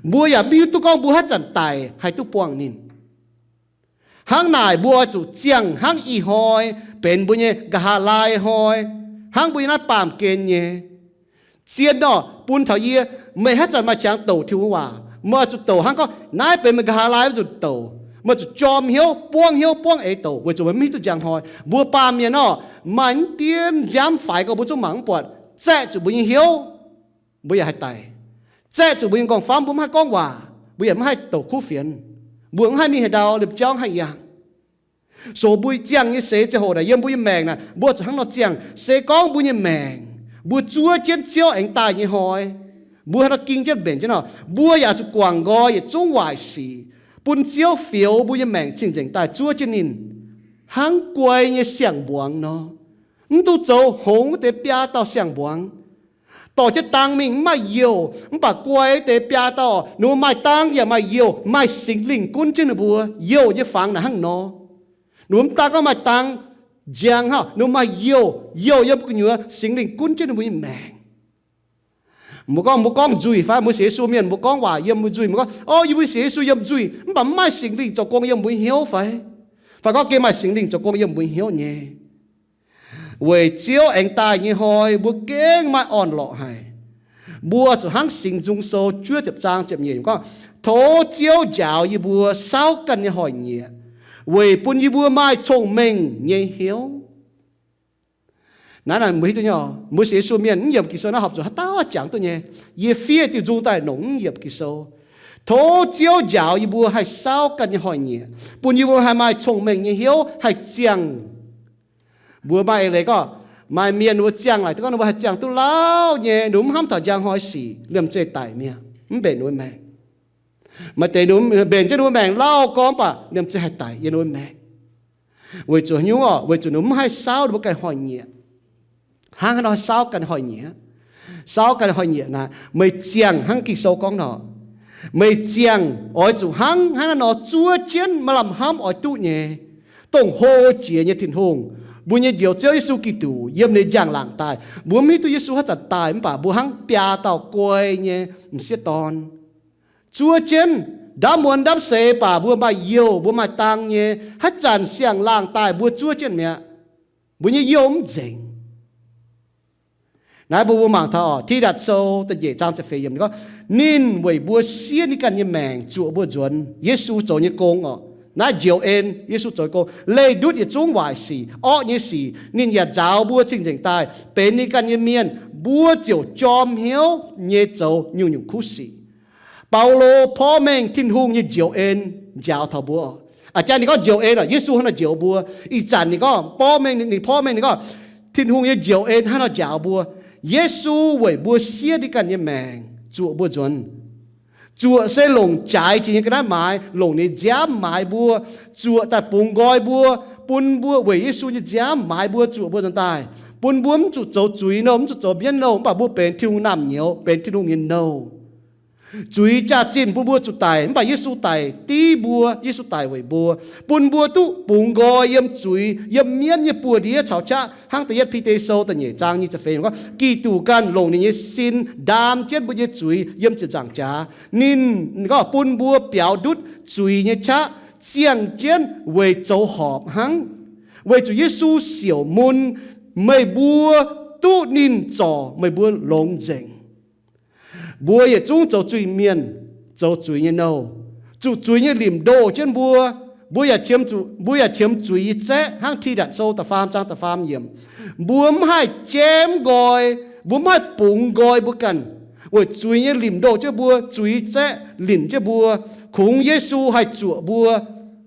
Mbuo yaac mv hiuv duqv gorngv mbuo haaix zanc daic haih duqv buangh ninh. Hnangv naaic mbuo oix zuqc ziangh hnangv ih hnoi benx mbuo nyei nqa'haav laai hnoi, hnangv mbuo nyei naaiv baamh gen nyei. Zien orqc, bun taux yie, meih haaix zanc maaih qangx douc Tin-Hungh waac, meih oix zuqc douc hnangv gorngv naaiv benx meih nqa'haav laai wuov nzunc douc. Meih zuqc jorm hnyouv, buangv hnyouv, buangv eix douc, weic zuqc meih mv hiuv duqv njang hnoi. Mbuo baamh mienh orqc, maaih mv dien nziaamv faix gorx mbuo zungv mangc mv buatc, zaeqv zuqc mbuo nyei hnyouv, mbuo yaac haih daic. Zaeqv zuqc mbuo nyei nqorngv-famv, mbuo mv haih gorngv waac, mbuo yaac mv haih douc kuv fienx, mbuo mv haih mingh haaix ndau, liemh jauv mv haih yangh. So mbuo ziangh nyei seix ziangh hoc naaic, yiem mbuo nyei maengc naaic, mbuo zuqc hnangv nor ziangh. Se gorngv mbuo nyei maengc, mbuo zuov jienv Ziouv aengx daaih nyei hnoi, mbuo hnangv nor ging jienv mbenc jienv nor, mbuo yaac zuqc guangc nqoi yietc zungv waaic sic, bun Ziouv fioux mbuo nyei maengc cing-nzengc daaih zuov jienv ninh, hnangv guai nyei siang-mbuangz nor. Mv dungx zoux hngongx wuov deix biaa dauh siang-mbuangz, dorh jienv dang mingh mv maaih youh, mv baac guai wuov deix biaa dauh, ninh mbuo maaih dang yaac maaih youh, maaih Singx Lingh gunv jienv ninh mbuo. Youh nyei fangx naaic hnangv nor. Ninh mbuo mv daan gorngv maaih dang, njang hauh, ninh mbuo maaih youh, youh yiem gu'nyuoz Singx Lingh gunv jienv ninh mbuo nyei maengc. Mbuo gorngv, mbuo gorngv nzuih fai mbuo sienx Yesu mienh, mbuo gorngv waac yiem mbuo nzuih, mbuo gorngv, o, yie mbuo sienx Yesu yiem nzuih, mv baac mv maaih Singx Lingh zoux gong yiem mbuo nyei hnyouv fai? Fai gorngv gengh maaih Singx Lingh zoux gong yiem mbuo nyei hnyouv nyei. Weic Ziouv aengx daaih nyei hnoi, mbuo gengh maaih orn-lorqc haic. Mbuo zuqc hnangv Singx Nzung Sou juov ziepc zaang ziepc nyeic gorngv, tov Ziouv njaaux yie mbuo saauv ganh nyei hnoi-nyieqc, weic bun yie mbuo maaih cong-mengh nyei hnyouv. Naaiv naaic mbuo hiuv duqv nyei, mbuo sienx Yesu mienh mv yiemc Ging-Sou naaiv horpc zuqc haaix dauh jangx duqv nyei. Yie fiev diuh nzung daaih longc mv yiemc Ging-Sou. Tov Ziouv njaaux yie mbuo haih saauv ganh nyei hnoi-nyieqc, bun yie mbuo haih maaih cong-mengh nyei hnyouv haih ziangh. Mbuo maaih eix leiz gorngv, maaih mienh ninh mbuo ziangh laaic, gorngv ninh mbuo haih ziangh duqv lauh nyei, ninh mbuo mv hnamv taux njang hnoi sic, liemh zeih daic mi'aqv, mv mbenc ninh mbuo maengc. Maaih deix ninh mbuo mbenc jienv ninh mbuo maengc lauh gorngv baac liemh zeih haih daic yiem ninh mbuo maengc. Weic zuqc haaix nyungc orqc? Weic zuqc ninh mbuo mv haih saauv ninh mbuo ganh hnoi-nyieqc. Hnangv haaix nor saauv ganh hnoi-nyieqc? Saauv ganh hnoi-nyieqc naaic, meih ziangh hnangv Ging-Sou gorngv nor, meih ziangh oix zuqc hnangv haaix nor zuov jienv maaih lamh hnamv oix duqv nyei, dongh hlo jiex nyei Tin-Hungh, mbuo nyei Njoux Ziouv Yesu Giduc yiem ninh njang-laangc daaih. Mbuo mv hiuv duqv Yesu haaix zanc daaih, mv baac mbuo hnangv biaa dauh guai nyei m'sieqv dorn, zuov jienv ndamv muonz ndamv seix, baac mbuo maaih youh, mbuo maaih dang nyei. Haaix zanc siang-laangh daaih mbuo zuov jienv mi'aqv. Mbuo nyei youh mv nzengc. Naaiv mbuo, mbuo mangc taux Tidatc Sou da'nyeic zaang ziepc feix yiemc gorngv, ninh weic mbuo siev ninh ganh nyei maengc zuoqc mbuo nzuonx. Yesu zoux nyei gong orqc, naaiv njoux en, Yesu zoux nyei gong leih ndutv yietc zungv waaic sic, orqv nyei sic. Ninh yaac nzaaux mbuo cing-nzengc daaih benx ninh ganh nyei mienh, mbuo ziouc jorm hnyouv nyei zoux nyungc-nyungc kuv sic. Baulo porv mengh Tin-Hungh nyei njoux en njaaux taux mbuo. A'jang ninh gorngv njoux en oc, Yesu hnangv nor njoux mbuo. Ih zanc ninh gorngv borqv mengh, ninh porv mengh ninh gorngv Tin-Hungh nyei njoux en hnangv nor njaaux mbuo. Yesu weic mbuo siev ninh ganh nyei maengc zuoqc mbuo nzuonx. Zuoqc se longc jaaix jiex nyei ga'naaiv maaiz, longc ninh nziaamv maaiz mbuo, zuoqc daaih bungx nqoi mbuo, bun mbuo weic Yesu nyei nziaamv maaiz mbuo, zuoqc mbuo nzuonx daaih, bun mbuo mv zuqc zoux zuiz nouh, mv zuqc zoux mienv nouh, mv baac mbuo benx Tin-Hungh naamh nyouz, benx Tin-Hungh nyei nouh. Zuiz jaax-zinh bun mbuo zuqc daic, mv baac Yesu daic div mbuo, Yesu daic weic mbuo, bun mbuo duqv bungx nqoi yiem zuiz, yiem mienv nyei buoz-ndiev caux qaqv. Hnangv da'yietv Bide Sou da'nyeic zaang nyic ziepc feix gorngv, Giduc ganh longc ninh nyei sin ndaam jienv mbuo nyei zuiz yiem ziepc nzaangc jaax. Ninh, ninh gorngv bun mbuo biaux ndutv zuiz nyei qaqv, ziangh jienv weic zoux horpc hnangv. Weic zuqc Yesu siouc mun, meih mbuo duqv ninh zorc meih mbuo longx nzengc. Mbuo yietc zungv zoux zuiz-mienh, zoux zuiz nyei nouh, zuqc zuiz nyei limc ndoh jienv mbuo. Mbuo yaac qiemx zuqc, mbuo yaac qiemx zuiz nyei zaeqv hnangv Tidatc Sou da'faam zaang da'faam yiemc. Mbuo mv haih jamv nqoi, mbuo mv haih bungx nqoi mbuo ganh, weic zuiz nyei limc ndoh jienv mbuo, zuiz zaeqv linc jienv mbuo. Kungx Yesu haih zuoqc mbuo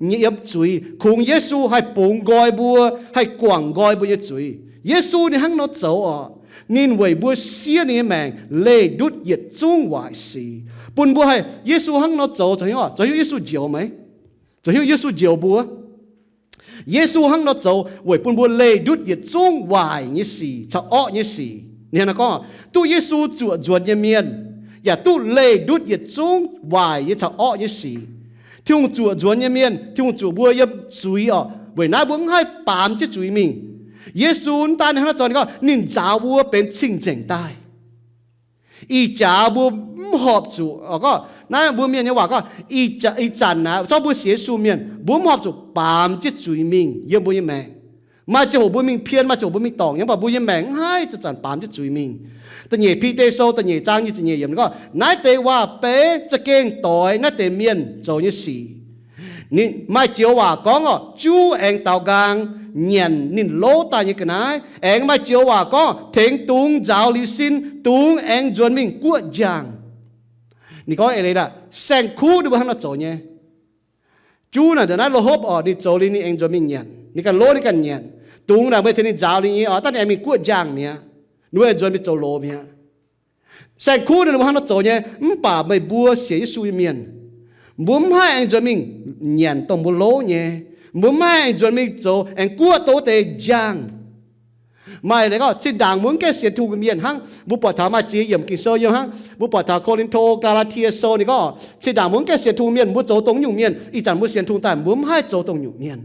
nyei yiem zuiz. Kungx Yesu haih bungx nqoi mbuo, haih guangc nqoi mbuo nyei zuiz. Yesu ninh hnangv nor zoux oc. Ninh weic mbuo siev ninh nyei maengc leih ndutv yietc zungv waaic sic, bun mbuo haih, Yesu hnangv nor zoux, zoux hnyouv, zoux hnyouv Yesu njoux meih, zoux hnyouv Yesu njoux mbuo. Yesu hnangv nor zoux weic bun mbuo leih ndutv yietc zungv waaic nyei sic caux orqv nyei sic. Ninh hnangv nor gorngv, duqv Yesu zuoqc nzuonx nyei mienh, yaac duqv leih ndutv yietc zungv waaic nyei caux orqv nyei sic. Tin-Hungh zuoqc nzuonx nyei mienh, Tin-Hungh zuoqc mbuo yiem zuiz oc. Weic naaiv mbuo mv haih baamz jienv zuiz mingh. Yesu mv daan hnangv nor zoux, ninh gorngv ninh nzaaux mbuo benx cing-nzengc daaih. Ih jaax mbuo mv horpc zuqc, gorngv naaiv mbuo mienh nyei waac gorngv, ih zanc naaiv zorqv mbuo sienx Yesu mienh, mbuo mv horpc zuqc baamz jienv zuiz mingh yiem mbuo nyei maengc. Maaih ziangh hoc mbuo mingh pien, maaih ziangh hoc mbuo mingh dorngc nyei, mv baac mbuo nyei maengc mv haih zanc-zanc baamz jienv zuiz mingh. Da'nyeic Bide Sou da'nyeic zaang nyic ziepc nyeic yiemc gorngv, naaiv deix waac-beiv za'gengh doix naaiv deix mienh zoux nyei sic. Maaih joux waac gorngv oc, juv aengx daaux nqaang nyanc ninh lov daaih nyei ga'naaiv, aengx maaih joux waac gorngv tengx dungz nzaaux liuz sin, dungz aengx nzuonx mingh guoqv njang. Ninh gorngv eix leiz aac, saeng-kuv ninh mbuo hnangv nor zoux nyei. Juv naaic ndongc naaiv lo hopv oc, ninh zoux liuz ninh aengx nzuonx mingh nyanc, ninh ganh lov ninh ganh nyanc. Dungz naaic mbuo tengx ninh nzaaux liuz nyei oc, daaih ninh aengx mingh guoqv njang mi'aqv, ninh mbuo aengx nzuonx mingh zoux loz mi'aqv. Saeng-kuv ninh mbuo hnangv nor zoux nyei, mv baac meih mbuo sienx Yesu nyei mienh, mbuo mv haih aengx nzuonx mingh nyanc dongh mbuo lov nyei. Mbuo mv haih aengx nzuonx mingh zoux aengx guoqv dongh wuov deix njang. Maaih leiz gorngv zinh ndaangc mbuo mv gaengh sienx Tin-Hungh mienh hnangv, mbuo buatc taux maaih ziex yiemc Ging-Sou yiem hnangv, mbuo buatc taux Ko^lin^to, Gaa^laa^tie Sou ninh gorngv, zinh ndaangc mbuo mv gaengh sienx Tin-Hungh mienh, mbuo zoux dongh nyungc mienh. Ih zanc mbuo sienx Tin-Hungh daaih, mbuo mv haih zoux dongh nyungc mienh.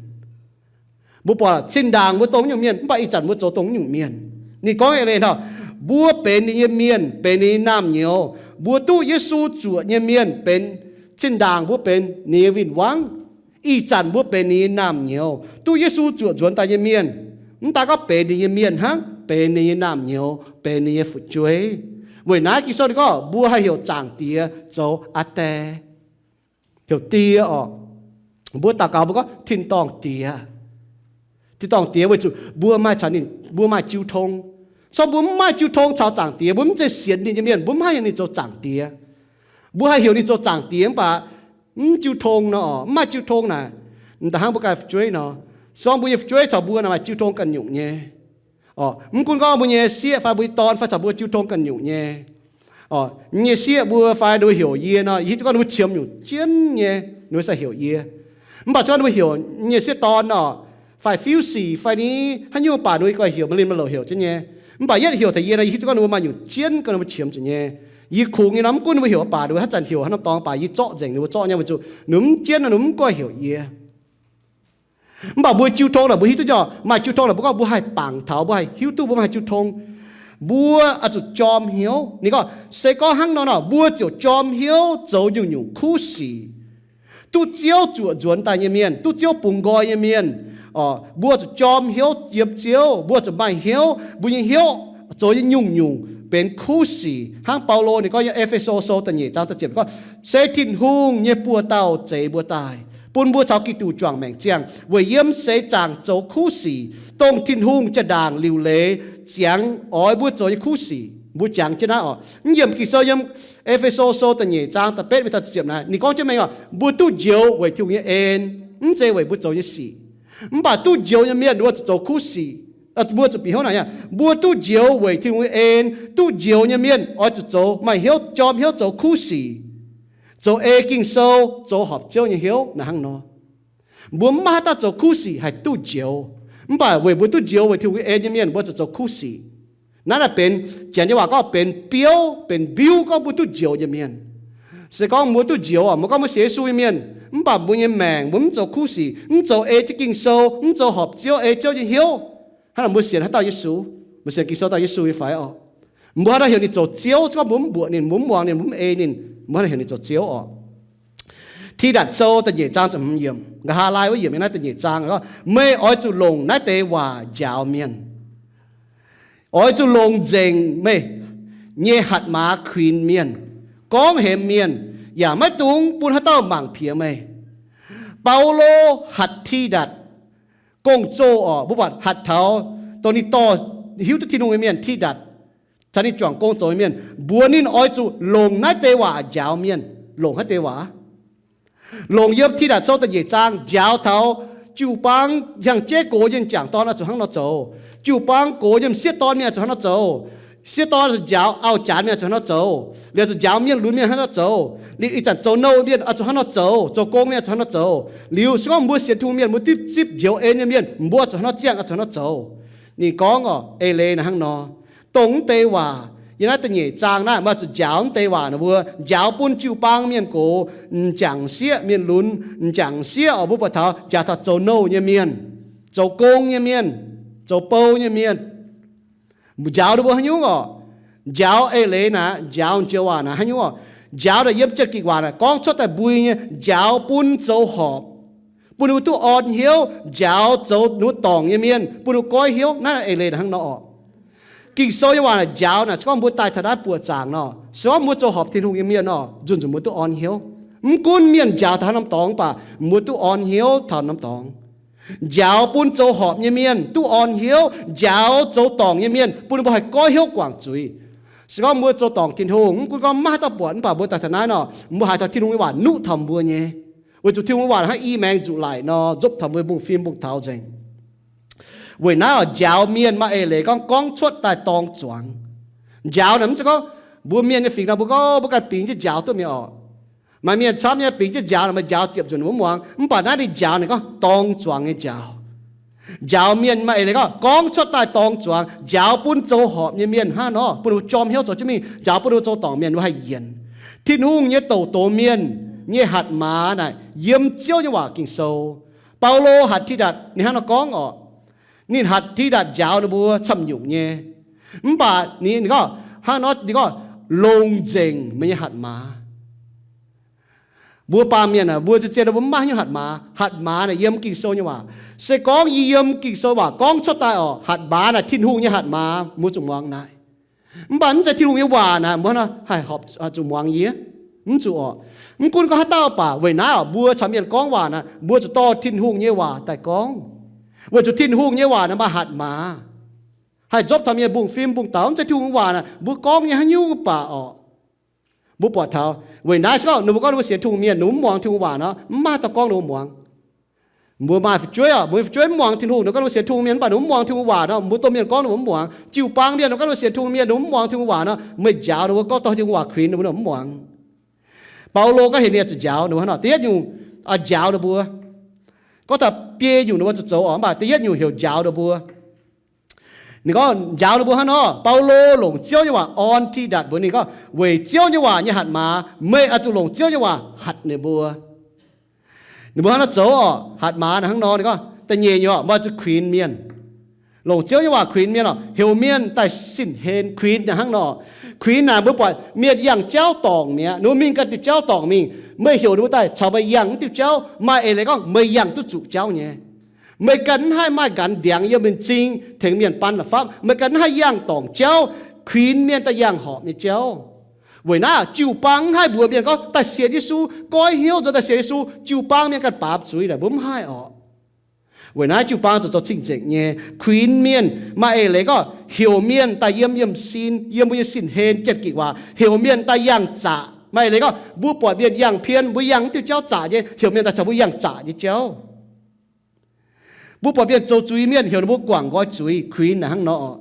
Mbuo buatc zinh ndaangc mbuo dongh nyungc mienh, mv baac ih zanc mbuo zoux dongh nyungc mienh. Ninh gorngv eix leiz hnangv, mbuo benx ninh nyei mienh, benx ninh nyei naamh nyouz. Mbuo duqv Yesu zuoqc nyei mienh benx, zinh ndaangc mbuo benx ninh nyei win-wangv. Ih zanc mbuo benx ninh nyei naamh nyouz. Duqv Yesu zuoqc nzuonx daaih nyei mienh, mv daan gorngv benx ninh nyei mienh hnangv, benx ninh nyei naamh nyouz, benx ninh nyei fu'jueiv. Weic naaiv Ging-Sou ninh gorngv mbuo haih heuc Zaangc Diex zoux Aa Die. Heuc Die oc. Mbuo daux gaux mbuo gorngv Tin-dorngh Diex. Tin-dorngh Diex weic zuqc mbuo maaih caux ninh, mbuo maaih jiu tong. Corc mbuo mv maaih jiu tong caux Zaangc Diex, mbuo mv zeiz sienx ninh nyei mienh, mbuo mv haih heuc ninh zoux Zaangc Diex. Mbuo haih heuc ninh zoux Zaangc Diex mv baac mv jiu tong nor, mv maaih jiu tong naaic, m'daaih hnangv mbuo ganh fu'jueiv nor. Corc mbuo nyei fu'jueiv caux mbuo naaic maaih jiu tong ganh nyungc nyei. Mv gunv gorngv mbuo nyei sieqv fai mbuo nyei dorn fai caux mbuo jiu tong ganh nyungc nyei. Yie nyei sieqv mbuo fai ninh mbuo heuc yie nor, yie hiuv duqv gorngv ninh mbuo qiemx nyungc jienv nyei, ninh mbuo sai heuc yie. Mv baac corc ninh mbuo heuc yie nyei sieqv dorn nor, fai fiuv sic fai ni haaix nyungc baac ninh mbuo guai heuc, maaih linh maaih louc heuc jienv nyei. Mv baac yietv heuc taux yie nor, yie hiuv duqv gorngv ninh mbuo maaih nyungc jienv, gorngv ninh mbuo qiemx zuqc nyei. Yie kungx nyei nor, mv gunv ninh mbuo heuc baac, ninh mbuo haaix zanc heuc haaix norm dorngx baac, yie zorqv nzengc ninh mbuo zorqv nyei, weic zuqc ninh mv jienv nor, ninh mv guai heuc yie. Mv baac mbuo jiu tong naaic mbuo hiuv duqv nyei, maaih jiu tong naaic mbuo gorngv mbuo haih bangc taux, mbuo haih hiuv duqv mbuo maaih jiu tong. Mbuo oix zuqc jorm hnyouv. Ninh gorngv se gorngv hnangv nor nor, mbuo ziouc jorm hnyouv zoux nyungc-nyungc kuv sic. Duqv Ziouv zuoqc nzuonx daaih nyei mienh, duqv Ziouv bungx nqoi nyei mienh, mbuo zuqc jorm hnyouv yiem Ziouv, mbuo zuqc maaih hnyouv, mbuo nyei hnyouv zoux nyei nyungc-nyungc benx kuv sic. Hnangv Baulo ninh gorngv yiem E^fe^so Sou da'nyeic zaang da'ziepc gorngv, se Tin-Hungh nyei buoz-dauh zeix mbuo daaih, bun mbuo caux Giduc juangc maengc ziangh, weic yiem seix zaangc zoux kuv sic, dongh Tin-Hungh jaa-ndaangc liuc leiz ziangx oix mbuo zoux nyei kuv sic. Mbuo jangx jienv naaiv oc, mv yiemc Ging-Sou yiem E^fe^so Sou da'nyeic zaang da'betv mingh taux da'ziepc naaiv, ninh gorngv jienv mengh oc, mbuo duqv njoux weic Tin-Hungh nyei en. mv zeiz weic mbuo zoux nyei sic. Mv baac duqv njoux nyei mienh mbuo zuqc zoux kuv sic. Mbuo zuqc bieqc hnyouv naaic aqv. Mbuo duqv njoux weic Tin-Hungh nyei en. Duqv njoux nyei mienh oix zuqc zoux maaih hnyouv, jorm hnyouv zoux kuv sic, zoux ei Ging-Sou, zoux horpc Ziouv nyei hnyouv naaic hnangv nor. Mbuo mv maaih haaix dauh zoux kuv sic haih duqv njoux. Mv baac weic mbuo duqv njoux weic Tin-Hungh nyei en nyei mienh mbuo zuqc zoux kuv sic. Naaiv naaic benx, Janx nyei waac gorngv benx biouv, benx mbiuv gorngv mbuo duqv njoux nyei mienh. Se gorngv mbuo duqv njoux, mbuo gorngv mbuo sienx Yesu nyei mienh, mv baac mbuo nyei maengc mbuo mv zoux kuv sic, mv zoux ei jienv Ging-Sou, mv zoux horpc Ziouv, ei Ziouv nyei hnyouv, hnangv naaic mbuo sienx haaix dauh Yesu? Mbuo sienx Ging-Sou dauh Yesu nyei fai orqc? Mbuo haaix dauh heuc ninh zoux Ziouv, se gorngv mbuo mv mbuoqc ninh, mbuo mv muangx ninh, mbuo mv ei ninh, mbuo haaix dauh heuc ninh zoux Ziouv orqc? Tidatc Sou da'nyeic zaang ziepc hmz yiemc, nqa'haav laai wuov yiemc nyei naaiv da'nyeic zaang, meih oix zuqc longc naaiv deix waac njaaux mienh. Oix zuqc longc nzengc meih nyei hatc maaz kuinx mienh, gorngv hemx mienh, yaac maiv dungx bun haaix dauh mangc piex meih. Baulo hatc Tidatc gong-zoh orqc, mbuo buatc hatc taux dongh ninh dorh hiuv duqv Tin-Hungh nyei mienh, Tidatc, caux ninh juangc gong zoux nyei mienh, mbuox ninh oix zuqc longc naaiv deix waac njaaux mienh. Longc haaix deix waac? Longc yiem Tidatc Sou da'nyeic zaang njaaux taux jiu-baang hnyangx-jeiv gox nyei m'jangc dorn oix zuqc hnangv nor zoux. Jiu-baang gox nyei m'sieqv dorn mienh oix zuqc hnangv nor zoux. Sieqv dorn oix zuqc njaaux auv-janx mienh oix zuqc hnangv nor zoux. Liuz zuqc njaaux mienh lunx mienh hnangv nor zoux. Liuz ih zanc zoux nouh mienh oix zuqc hnangv nor zoux. Zoux gong mienh oix zuqc hnangv nor zoux. Liuz se gorngv mbuo sienx Tin-Hungh mienh, mbuo zipv, zipv njoux en nyei mienh, mbuo zuqc hnangv nor ziangh, oix zuqc hnangv nor zoux. Ninh gorngv orqc, eix leiz naaic hnangv nor. Dongh mv deix waac, yiem naaiv da'nyeic zaang naaiv, meih oix zuqc njaaux mv deix waac naaic mbuo njaaux bun jiu-baang mienh gox, m'jangc sieqv mienh lunx, m'jangc sieqv orqc, mbuo buatc taux njaaux taux zoux nouh nyei mienh, zoux gong nyei mienh, zoux bou nyei mienh. Njaaux ninh mbuo haaix nyungc orqc? Njaaux eix leiz naaic, njaaux joux waac naaic haaix nyungc orqc? Njaaux naaic yiem Janx-Ging waac naaic gorngv cuotv daaih mbui nyei, njaaux bun zoux horpc, bun ninh mbuo duqv orn hnyouv, njaaux zoux ninh mbuo dorngc nyei mienh, bun ninh mbuo goiv hnyouv. Naaiv eix leiz naaic hnangv nor orqc. Ging-Sou nyei waac naaic njaaux naaic, se gorngv mbuo daaih taux naaiv buoqc zaangc nor, se gorngv mbuo zoux horpc Tin-Hungh nyei mienh nor, nzunc nzunc mbuo duqv orn hnyouv. Mv gunv mienh njaaux taux haaix norm dorngx baac, mbuo duqv orn hnyouv taux norm dorngx. Njaaux bun zoux horpc nyei mienh duqv orn hnyouv, njaaux zoux dorngc nyei mienh bun ninh mbuo haih goiv hnyouv guangc zuiz. Se gorngv mbuo zoux dorngc Tin-Hungh, mv gunv gorngv maiv haaix dauh buatc, mv baac mbuo daaih taux naaiv nor, mbuo haiz taux Tin-Hungh nyei waac nuqv taux mbuo nyei. Weic zuqc Tin-Hungh waac hnangv i maengx nzuqc laic nor, nzopv taux mbuo nyei mbungv-fim mbungv taux nzengc. Weic naaiv oc, njaaux mienh maaih eix leiz gorngv, gorngv cuotv daaih dorng zuangx. Njaaux naaic mv zeiz gorngv mbuo mienh nyei fingx nor, mbuo gorngv mbuo ganh bingx jienv njaaux duqv mingh orqc. Maaih mienh camv nyei bingx jienv njaaux naaic, maaih njaaux ziepc nzunc mbuo mv muangx. Mv baac naaiv ninh njaaux naaic gorngv dorng zuangx nyei njaaux. Njaaux mienh maaih eix leiz gorngv, gorngv cuotv daaih dorng zuangx, njaaux bun zoux horpc nyei mienh hnangv nor, bun ninh mbuo jorm hnyouv zoux jienv mingh, njaaux bun ninh mbuo zoux dorngc mienh ninh mbuo haih yienc. Tin-Hungh nyei douc doz mienh nyei hatc maaz naaic yiem Ziouv nyei waac Ging-Sou. Baulo hatc Tidatc ninh hnangv nor gorngv orqc. Ninh hatc Tidatc njaaux ninh mbuo camv nyungc nyei. Mv baac ninh, ninh gorngv hnangv nor, ninh gorngv, longc nzengc meih nyei hatc maaz. Mbuo baamh mienh aah, mbuo zien-zien mbuo mv maaih haaix nyungc hatc maaz. Hatc maaz naaic yiem Ging-Sou nyei waac. Se gorngv yie yiem Ging-Sou waac gorngv cuotv daaih orqc, hatc maaz naaic Tin-Hungh nyei hatc maaz, mbuo zuqc muangx naaic. Mv baac mv zeiz Tin-Hungh nyei waac naaic mbuo haih horpc zuqc muangx yie? Mv zuqc orqc. Mv gunv gorngv haaix dauh baac, weic naaiv orqc, mbuo caux mienh gorngv waac naaic, mbuo zuqc dorh Tin-Hungh nyei waac daaih gorngv. Weic zuqc Tin-Hungh nyei waac naaic maaih hatc maaz, haih nzopv taux mienh mbungv-fim mbungv taux. Mv zeiz Tin-Hungh nyei waac naaic mbuo gorngv nyei haaix nyungc baac orqc, mbuo buatc taux. Weic naaiv se gorngv ninh mbuo gorngv ninh mbuo sienx Tin-Hungh mienh, ninh mbuo mv muangx Tin-Hungh waac nor, mv maaih dauh gorngv ninh mbuo muangx. Mbuo maaih fu'jueiv orqc, mbuo nyei fu'jueiv mv muangx Tin-Hungh, ninh gorngv ninh mbuo sienx Tin-Hungh mienh, mv baac ninh mbuo mv muangx Tin-Hungh waac nor, mbuo domh mienh gorngv ninh mbuo mv muangx. Jiu-baang mienh ninh gorngv ninh mbuo sienx Tin-Hungh mienh, ninh mbuo mv muangx Tin-Hungh waac nor, meih njaaux ninh mbuo, gorngv dorh Tin-Hungh waac kuinx ninh mbuo, ninh mbuo mv muangx. Baulo gorngv heuc ninh zuqc njaaux ninh mbuo hnangv nor. Da'yietv nyungc, njaaux ninh mbuo. Gorngv taux biei nyungc ninh mbuo zuqc zoux orqc, mv baac da'yietv nyungc heuc njaaux ninh mbuo. Ninh gorngv njaaux ninh mbuo hnangv nor, Baulo longc Ziouv nyei waac orn Tidatc mbuox ninh gorngv, weic Ziouv nyei waac nyei hatc maaz, meih oix zuqc longc Ziouv nyei waac hatc ninh mbuo. Ninh mbuo hnangv nor zoux orqc, hatc maaz naaic hnangv nor. Ninh gorngv da'nyeic nyungc orqc, meih oix zuqc kuinx mienh. Longc Ziouv nyei waac kuinx mienh orqc, heuc mienh daaih sin-hlen. Kuinx naaic hnangv nor, kuinx naaic mbuo buatc mienh yangh jauv dorngc mi'aqv, ninh mbuo mingh ganh diuh jauv dorngc mingh, meih heuc ninh mbuo daaih caux meih yangh wuov diuh jauv, maaih eix leiz gorngv meih yangh duqv zuqc jauv nyei. Meih ganh mv haih maaih nqanx ndiangx yiem mienh m'zing tengx mienh ban la'fapv. Meih ganh mv haih yangh dorngc jauv, kuinx mienh daaih yangh horpc nyei jauv. Weic naaiv jiu-baang mv haih mbuox mienh gorngv daaih sienx Yesu, goiv hnyouv nzou daaih sienx Yesu, jiu-baang mienh ganh baamz zuiz naaic, mbuo mv haih orqc. Weic naaiv jiu-baang zuqc zoux cing-nzengc nyei, kuinx mienh. Maaih eix leiz gorngv heuc mienh daaih yiem yiemh sin, yiem mbuo nyei sin-hlen, Janx-Ging waac, heuc mienh daaih yangh zaqc. Maaih eix leiz gorngv mbuo buatc mienh yangh pien, mbuo yangh mv diuh jauv zaqc nyei, heuc mienh daaih caux mbuo yangh zaqc nyei jauv. Mbuo buatc mienh zoux zuiz mienh, heuc ninh mbuo guangc nqoi zuiz, cringe naaic hnangv nor.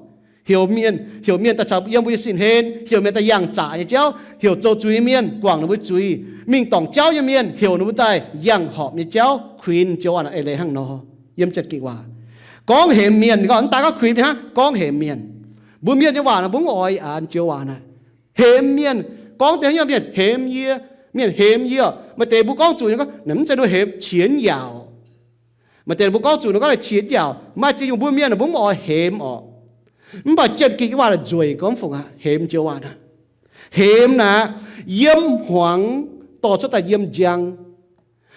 Heuc mienh, heuc mienh daaih caux yiem mbuo nyei sin hlen, heuc mienh daaih yangh zaqc nyei jauv, heuc zoux zuiz mienh guangc ninh mbuo zuiz, mingh dorngc jauv nyei mienh heuc ninh mbuo daaih yangh horpc nyei jauv, cringe joux waac naaic eix leiz hnangv nor. Yiem Janx-Ging waac gorngv hemx mienh, ninh gorngv mv daaih gorngv cringe hnangv, gorngv hemx mienh. Mbuo mienh nyei waac naaic mbuo mv oix an joux waac naaic. Hemx mienh, gorngv deix haaix nyungc mienh hemx yie, mienh hemx yie oc. Maaih deix mbuo gorngv zuqc ninh gorngv naaic mv zeiz nduov hemx, qiemx yaauc. Maaih deix mbuo gorngv zuqc ninh gorngv naaic qiemx yaauc, maaih ziex nyungc mbuo mienh mbuo mv oix hemx oc. Mv baac Janx-Ging nyei waac naaic nzueic gorngv fungc aqv, hemx joux waac naaic. Hemx naaic, yiem hmuangx dorh cuotv daaih yiem njang.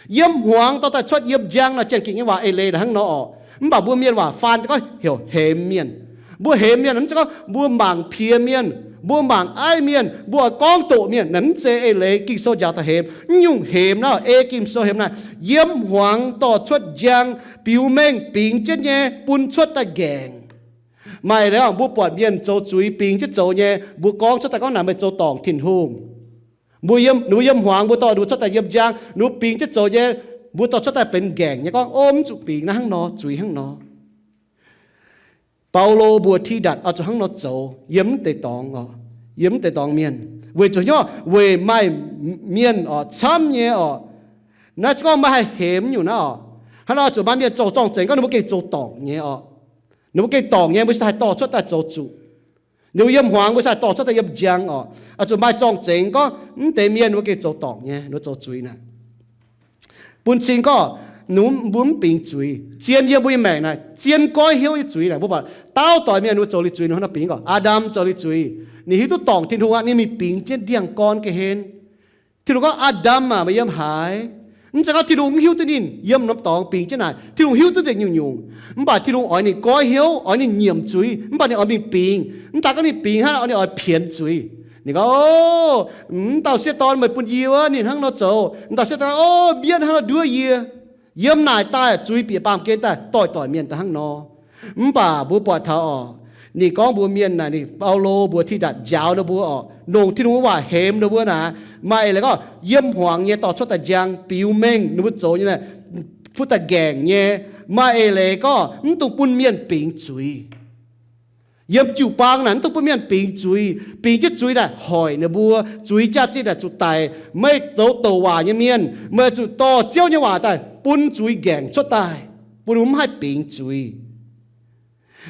Yiem hmuangx dorh daaih cuotv yiem njang naaic, Janx-Ging nyei waac eix leiz naaic hnangv nor oc. Mv baac mbuo mienh waac faan gorngv heuc hemx mienh. Mbuo hemx mienh mv zeiz gorngv mbuo mangc piex mienh, mbuo mangc aiv mienh, mbuo oix gorngv doqc mienh, naaic mv zeiz eix leiz Ging-Sou njaaux taux hemx. Mv nyungc hemx naaiv, ei Ging-Sou hemx naaic, yiem hmuangx dorh cuotv njang, biux mengh bingx jienv nyei bun cuotv daaih nqaengc. Maaih leiz mbuo buatc mienh zoux zuiz bingx jienv zoux nyei, mbuo gorngv cuotv daaih gorngv naaic meih zoux dorngc Tin-Hungh. Mbuo yiem, ninh mbuo yiem hmuangx, mbuo dorh ninh mbuo cuotv daaih yiem njang, ninh mbuo bingx jienv zoux nyei, mbuo dorh cuotv daaih benx nqaengc nyei gorngv, o, mv zuqc bingx naaiv hnangv nor, zuiz hnangv nor. Baulo mbuox Tidatc oix zuqc hnangv nor zoux yiem mv deix dorngx oc, yiem mv deix dorngx mienh. Weic zuqc hnyouv, weic maaih mienh oc, camv nyei oc. Naaiv se gorngv maaih haih hemx nyungc naaiv oc. Hnangv nor zuqc maaih mienh zoux zorng-zengx gorngv ninh mbuo gengh zoux dorngc nyei oc. Ninh mbuo gengh dorngc nyei, mbuo se haih dorh cuotv daaih zoux zuqc. Ninh mbuo yiem hmuangx, mbuo se haih dorh cuotv daaih yiem njang oc. Oix zuqc maaih zorng-zengx gorngv mv deix mienh ninh mbuo gengh zoux dorngc nyei, ninh mbuo zoux zuiz naaic. Bun cing gorngv ninh mbuo mv bingx zuiz. Zien yiem mbuo nyei maengc naaic, zien goiv hnyouv nyei zuiz naaic, mbuo buatc dauh doic mienh ninh mbuo zoux liuz zuiz, ninh hnangv nor bingx gorngv Aa^ndam zoux liuz zuiz. Ninh hiuv duqv dorngc Tin-Hungh aqv, ninh mingh bingx jienv ndiangx-gorn ga'hlen. Tin-Hungh gorngv, Aa^ndam aac, meih yiem haaix? Mv zeiz gorngv Tin-Hungh mv hiuv duqv ninh yiem norm dorngx bingx jienv naaic. Tin-Hungh hiuv duqv deix nyungc-nyungc, mv baac Tin-Hungh oix ninh goiv hnyouv, oix ninh nyiemc zuiz, mv baac ninh oix mingh bingx. Mv daaih gorngv ninh bingx hnangv, ninh oix pienx zuiz. Ninh gorngv, O, mv dauh sieqv dorn meih bun yie wuov, ninh hnangv nor zoux. Mv dauh sieqv dorn, O, mienv hnangv nor nduov yie. Yiem naaic daaih zuiz bieqc baamh gen daaih doix-doix mienh daaih hnangv nor. Mv baac mbuo buatc taux oc, ninh gorngv mbuox mienh naaic, ninh Baulo mbuox Tidatc njaaux ninh mbuo oc, longc Tin-Hungh nyei waac hemx ninh mbuo naaic, maaih eix leiz gorngv yiem hmuangx nyei dorh cuotv daaih njang, biux mengh ninh mbuo zoux nyei naaic, cuotv daaih nqaengc nyei. Maaih eix leiz gorngv mv dungx bun mienh bingx zuiz. Yiem jiu-baang naaic mv dungx bun mienh bingx zuiz. Bingx jienv zuiz naaic hoic ninh mbuo, zuiz jaax-zinh naaic zuqc daic. Meih zoux douc waac nyei mienh, meih zuqc dorh Ziouv nyei waac daaih bun zuiz nqaengc cuotv daaih, bun ninh mbuo mv haih bingx zuiz.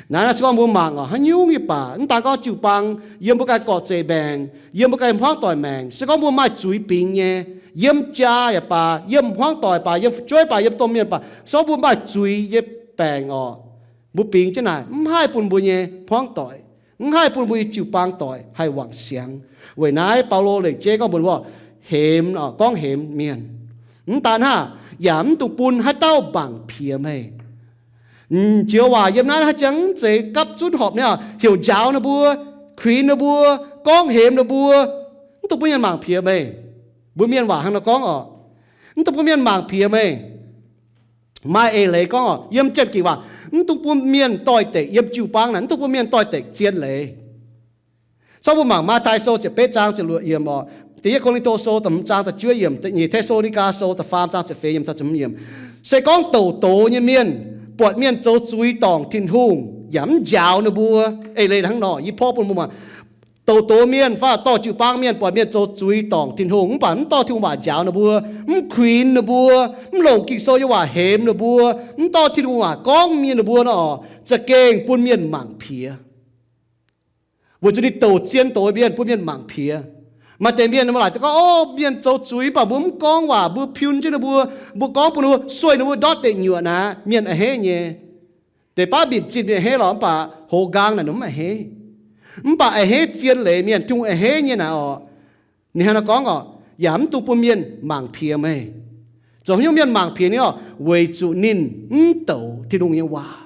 Naaiv se gorngv mbuo mangc oc, haaix nyungc nyei baac, mv daan gorngv jiu-baang, yiem mbuo ganh gorqv-zeic maengc, yiem mbuo ganh hmuangv doic maengc, se gorngv mbuo maaih zuiz bingx nyei, yiem jaa yaac baac, yiem hmuangv doic baac, yiem fu'jueiv baac, yiem domh mienh baac, se gorngv mbuo maaih zuiz nyei baengc oc, mbuo bingx jienv naaic mv haih bun mbuo nyei hmuangv doic, mv haih bun mbuo nyei jiu-baang doic haih wangc siangx. Weic naaiv Baulo lengc jeiv gorngv mbuox mbuo, hemx, gorngv hemx mienh. Mv daan hnangv, yaac mv dungx bun haaix dauh mangc piex meih. M'njiex waac yiem naaiv haaix jangx mv zeiz gapv zunv horpc nyei, heuc njaaux ninh mbuo, kuinx ninh mbuo, gorngv hemx ninh mbuo. Mv dungx bun mienh mangc piex meih. Mbuo mienh waac hnangv nor gorngv oc, mv dungx bun mienh mangc piex meih. Maaih eix leiz gorngv oc, yiem Janx-Ging waac, mv dungx bun mienh doix-dekc. Yiem jiu-baang naaic mv dungx bun mienh doix-dekc zien leiz. Cov mbuo mangc Matv^taai Sou ziepc betv zaang ziepc luoqc yiemc oc, Da'yietv Ko^lin^to Sou da'hmz zaang da'juov yiemc, Nyeic Te^saa^lo^ni^gaa Sou da'faam zaang ziepc feix yiemc, se gorngv douc doz nyei mienh buatc mienh zoux zuiz dorngc Tin-Hungh yaac mv njaaux ninh mbuo. Eix leiz hnangv nor, yie porv bun mbuo mangc. Douc doz mienh fai dorh jiu-baang mienh buatc mienh zoux zuiz dorngc Tin-Hungh mv baac mv dorh Tin-Hungh waac njaaux ninh mbuo, mv kuinx ninh mbuo, mv longc Ging-Sou nyei waac hemx ninh mbuo, mv dorh Tin-Hungh waac gorngv mienh ninh mbuo nor, za'gengh bun mienh mangc piex. Weic zuqc ninh douc zien doz mienh, bun mienh mangc piex. Maaih deix mienh mbuo laaic gorngv, O, mienh zoux zuiz mv baac mbuo mv gorngv waac, mbuo piun jienv ninh mbuo, mbuo gorngv bun ninh mbuo, sueih ninh mbuo ndortv deic nyuoqc naaic, mienh a'hneiv nyei. Deix baav mbic zinh mienh a'hneiv lorqc, mv baac hoz nqaang naaic ninh mv a'hneiv. Mv baac a'hneiv zien leiz mienh, Tin-Hungh a'hneiv nyei naaic oc, ninh hnangv nor gorngv oc, yaac mv dungx bun mienh mangc piex meih. Zoux haaix nyungc mienh mangc piex ninh oc? Weic zuqc ninh mv douc Tin-Hungh nyei waac.